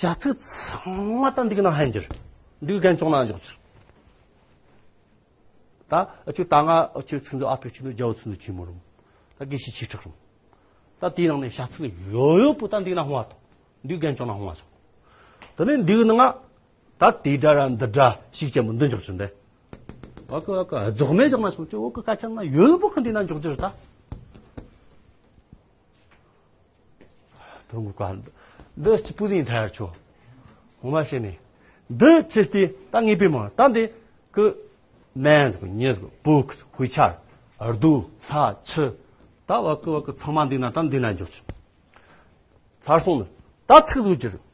བྱ་ཚིག་ཚང་མ་ད་འདི་ན་ཧན་གྱི་རེད། འདི་རྒན་ཅོང་ན་འཇོག་རྒྱུ་རེད། ད་ཨ་ཆུ་ད་ང་ཨ་ཆུ་ཚིག་མཛོད་ཨ་ཕི་ཆུ་ནུ་རྒྱ་བོ་ཚིག་མཛོད་ཆེན་མོ་རུམ། ད་དགེ་བཤེས་ཆོས་གྲགས་རུམ། ད་དེའི་ནང་ནས་བྱ་ཚིག་ཡོད་ཡོད་པོ་ད་འདི་ན་ཧོང་བ་དང་འདི་རྒན་ཅོང་ན་ཧོང་བ་སོང་། དེ་ནས་འདི་ནང་ད་དེ་འདྲ་ར་འདི་འདྲ་ཞིག་ཅན་མོ་འདི་འཇོག་ཆུ་འདི། ཨ་ཀ་ཨ་ཀ་རྫོགས་མེད་བཞག་ན་སོང་ཅི་འོ་ཀ་ཀ་ཆང་ན་ཡོད་པོ་ཁ་འདི་ན་འཇོག་རྒྱུ་རེད་ད། དོན་གོ་ཀ་འདི་སྤུ་ཟིང་ཐར་ཆོ། ངོ་མ་བཤད་ནས། འདི་ཆེ་སྟེ་ད་ངེས་པའི་མ་ད་འདི་ཀི་མན་ཟིག་ཉེ་ཟིག་བུག་ཧུ་ཆར་རྡོ་ས་ཆུ་ད་བ་ཀི་བ་ཀི་ཚང་མ་འདི་ན་ད་འདི་ན་འཇོག་ཆུ། ཚར་སོང་ནི་ད་ཚིག་ཟིག་ཅི་རེད།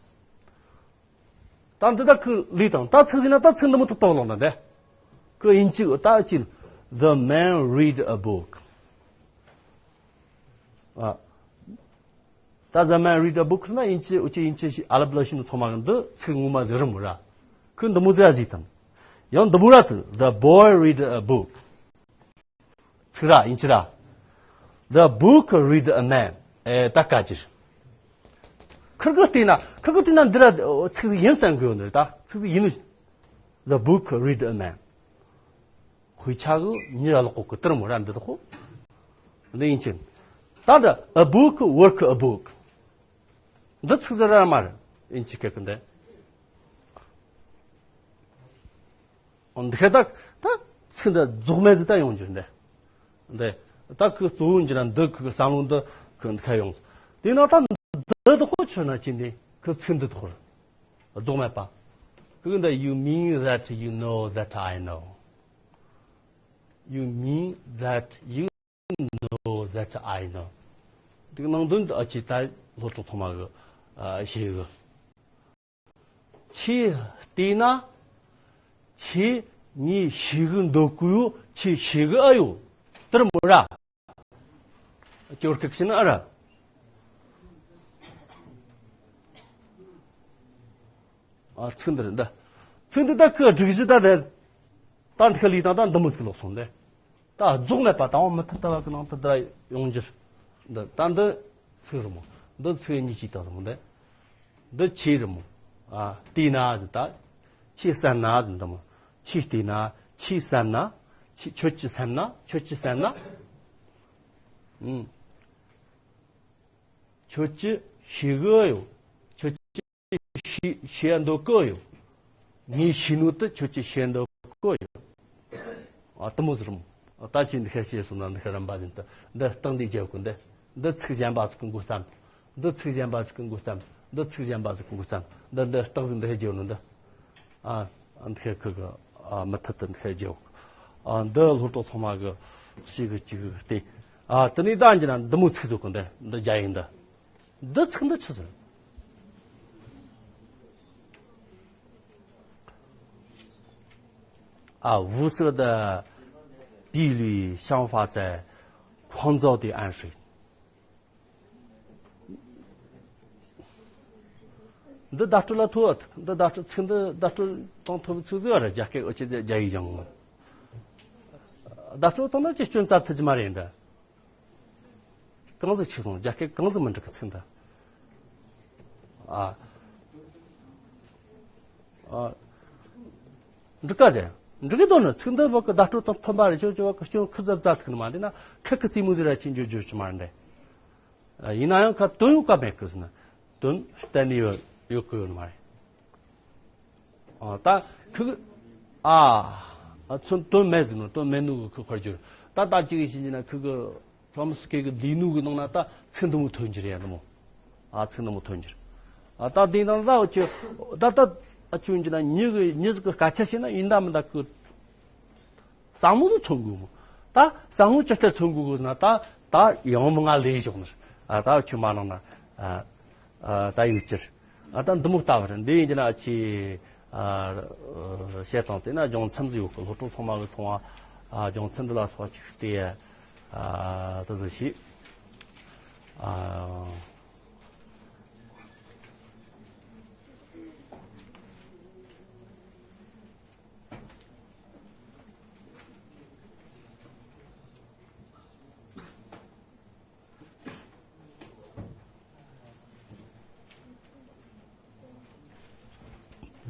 ད་འདི་ད་ཁི་ལི་དང་ད་ཚིག་ཟིན་ན་ད་ཚིག་འདི་མོ་ཐུབ་ཏོག་ལོག་ན་འདི། ཁི་ཡིན་གཅིག་ད་ཅི། The man read a book. ཨ། ད་The man read a book ཟེར་ན་ཡིན་གཅིག་འུ་ཅི་ཡིན་གཅིག་ཞིག་ཨ་ལབ་ལ་ཤི་ནི་ཚང་མ་གི་འདི་ཚིག་ངོ་མ་ཟེར་རི་མོ་ར། ཁི་འདི་མོ་ཟེར་ཟིག་དང་། ཡང་འདི་མོ་ར་ཚིག The boy read a book. ཚིག་ར་ཡིན་གྱི་ར། The book read a man. ཨེ་ད་ཀ་ཅིར། ཁིར་གི་བལྟས་ན་ཁིར་གི་བལྟས་ན་འདི་ར་ཚིག་ཡིན་བསམ་གི་ཡོད་ནི་རེད་ད་ཚིག་ཡིན་ནི། The book read a man. ཧུའི་ཆ་གི་མྱི་ར་ལོག་གོ་གི་དེར་མོ་ར་འདི་དོ་ཁོ། འདི་ཡིན་ཅིང་། ད་འདི་a book work a book. འདི་ཚིག་ཟེར་ར་མ་རེད་ཡིན་ཅི་སྐད་གི་འདི། འདི་ཁ་ད་ད་ཚིག་འདི་རྫོགས་མེད་ཟིག་ད་ཡོང་རྒྱུ་འདི། འདི་ད་ཁོས་གཙོ་བོ་འགྱུར་ན་འདི་ཁོའི་བསམ་བློ་འདི་ཁོའི་འདི་ཁ་ཡོང་། དེ་ན་ད་འདི་དོ་ཁོ་ཆོད་ན་ཅི་འདི་ཁོའི་ཚིག་འདི་དོ་ཁོ་རྫོགས་མེད་པ། ཁོས་འདི you mean that you know that I know. You mean that you know that I know. དེ་ནང་དོན་དུ་ཨ་ཅི་ད་ལྷོ་ཕྱོགས་ཐོག་མ་གི་ཨ་ཤེས་གི། ཁྱེད་བལྟས་ན། ཁྱེད་ངས་ཤེས་གི་འདོད་གི་ཡོད། ཁྱེད་ཤེས་གི་ཨ་ཡོད། དེར་མོ་ར། སྐྱོར་སྐད་ཤེས་ན་ཨ་ར། ཨ་ཚིག་འདི་རེད་འདི། ཚིག་འདི་ད་ཁོས་སྒྲིག་གཞི་ད་དེ། ད་འདི་ཁ་ལས་དང་ད་འདི་མོ་ཚིག་ལོག་སོང་འདི། ད་རྫོགས་མེད་པ་དང་མུ་མཐུད་ལྟ་བ་གི་ནང་དུ་ད་ཡོང་རྒྱུ། འདི་ད་འདི་ཚིག་རི་མོ། འདི་ཚིག་གཉིས་ཀྱིས་ད་རི་མོ་འདི། འདི་ཁྱེད་རི་མོ། ཨ་བལྟས་ན་ཟིན་ད། ཁྱེད་བསམ་ན་ཟིན་འདི་མོ། ཁྱེད་བལྟས་ན། ཁྱེད་བསམ་ན། ཁྱེད་ཁྱོད་ཀྱིས་བསམ་ན། ཁྱོད་ཀྱིས་བསམ་ན། ཨུམ། ཁྱོད་ཀྱིས་ཤེས་གི་ཡོད། ཁྱོད་ཀྱིས་ཤེས་ཤེས་འདོད་གི་ཡོད། ངས་ཤེས་ནོ་དེ་ཁྱོད་ཀྱིས་ཤེས་འདོད་གི་ཡོད། ཨ་དེ་མོ་ཟེར་མོ། ད་ཅི་འདི་ཁ་ཤེས་སོང་ན་འདི་ཁ་རམ་པ་བཞིན་དུ་འདི་རྟགས་འདི་རྒྱབ་གི་འདི། འདི་ཚིག་གཞན་པ་ཟིག་གི་འགོ་བརྩམས། འདི་ཚིག་གཞན་པ་ཟིག་གི་འགོ་བརྩམས། འདི་ཚིག་གཞན་པ་ཟིག་གི་འགོ་བརྩམས། འདི་འདི་རྟགས་ཟིག་འདི་ཁ་རྒྱབ་ནོ་འདི། ཨ་འདི་ཁ་ཁུ་གི་ཨ་མུ་མཐུད་དུ་འདི་ཁ་རྒྱབ། ཨ་འདི་ལྷོ་ཕྱོགས་ཚང་མ་གི་ཤེས་གི་ཅིག་གི་སྟེ། ཨ་དེ་ནས་ད་འཇི་ན་འདི་མོ་ཚིག་ཟིག་གི་འདི་འདི་རྒྱ་ཡིག་འདི། འདི་ཚིག་འདི་ཆི་ཟེར། 啊，无色的碧绿想法在创造的暗水。 འདི་བརྡ་སྤྲོད་ལ་ཐོབ། འདི་བརྡ་སྤྲོད་ཚིག་འདི་བརྡ་སྤྲོད་གཏོང་ཐུབ་ཚིག་ཟིག་རེད། རྒྱ་སྐད་འུ་ཅག་རྒྱ་ཡིག་སྦྱང་། བརྡ་སྤྲོད་གཏོང་ན་ཅི་སྐྱོན་རྩ་ཐུབ་ཀྱི་མ་རེད་འདི། གང་ཟིག་ཆེ་སོང་རྒྱ་སྐད་གང་ཟིག་མི་འགྲིག་གི་ཚིག་འདི། ཨ། ཨ། འགྲིག་ག་ཟེར། འགྲིག་གི་འདུག་ནི་ཚིག་འདི་བ་གི་བརྡ་སྤྲོད་དང་མཐུན་པ་རེད། ཅོ་ཅོ་བ་གི་སྐྱོན་ཁུ་ཙབ་ཙབ་ཐུག་ནི་མ་རེད་ན་ཁ་ཁི་རྩེ་མོ་ཟིག་ར་ཅི་འཇོ་འཇོ་ཅི་མ་རེད་འདི། ཡིན་ན་ཡང་ཁ་དོན་ཡོད་ཀ་མེད་གི་ཟེར་ན། དོན་གཏན་ནས་ཡོད་ཡོད་གི་ཡོད་ནི་མ་རེད། ཨ་ད་ཁུ་གི་ཨ་ཨ་ཚོན་དོན་མེད་ཟེར་ནོ་དོན་མེད་ནོ་གི་ཁུ་ཁར་གྱུར། ད་ད་ཅི་གི་ཞིག་ཡིན་ན་ཁུ་གི་ཁྲོམ་སི་ཀེ་གི་ལི་ནུ་གི་ནང་ན་ད་ཚིག་འདི་མོ་ཐོན་གྱི་རེད་ཡ་འདི་མོ། ཨ་ཚིག་འདི་མོ་ཐོན་གྱི་རེད། ཨ་ད་འདི་ནང་ད་འུ་ཅི་ད་ད་ ཨ་ཁྱོད་ཀྱི་ན་མྱི་གི་མྱི་ཟིག་གི་སྐད་ཆ་བཤད་ན་ཡིན་ད་མིན་ད་གི། བསམ་བློ་མཚོན་དགོས་མོ། ད་བསམ་བློ་ཇི་ལྟར་མཚོན་དགོས་གི་ན་ད་ད་ཡང་མི་ང་ལས་ཞོག་ནི། ཨ་ད་ཁྱོད་མ་ནང་ན། ཨ་ཨ་ད་ཡིན་ཅིར། ཨ་ད་འདི་མོ་ལྟ་བར་འདི་ཡིན་གྱི་ན་ཆི། ཨ་བཤད་སྟངས་དེ་ན་སྦྱོང་ཚན་ཟིག་ཡོད་གི། སློབ་ཕྲུག་ཚང་མ་གི་སོང་བ། ཨ་སྦྱོང་ཚན་འདི་ལ་སོགས་ཅིག་སྟེ། ཨ་ད་ཟིག་ཤི། ཨ།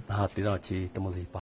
ད་དེ་རང་ཆེ་དེ་མོ་ཟིག་པ།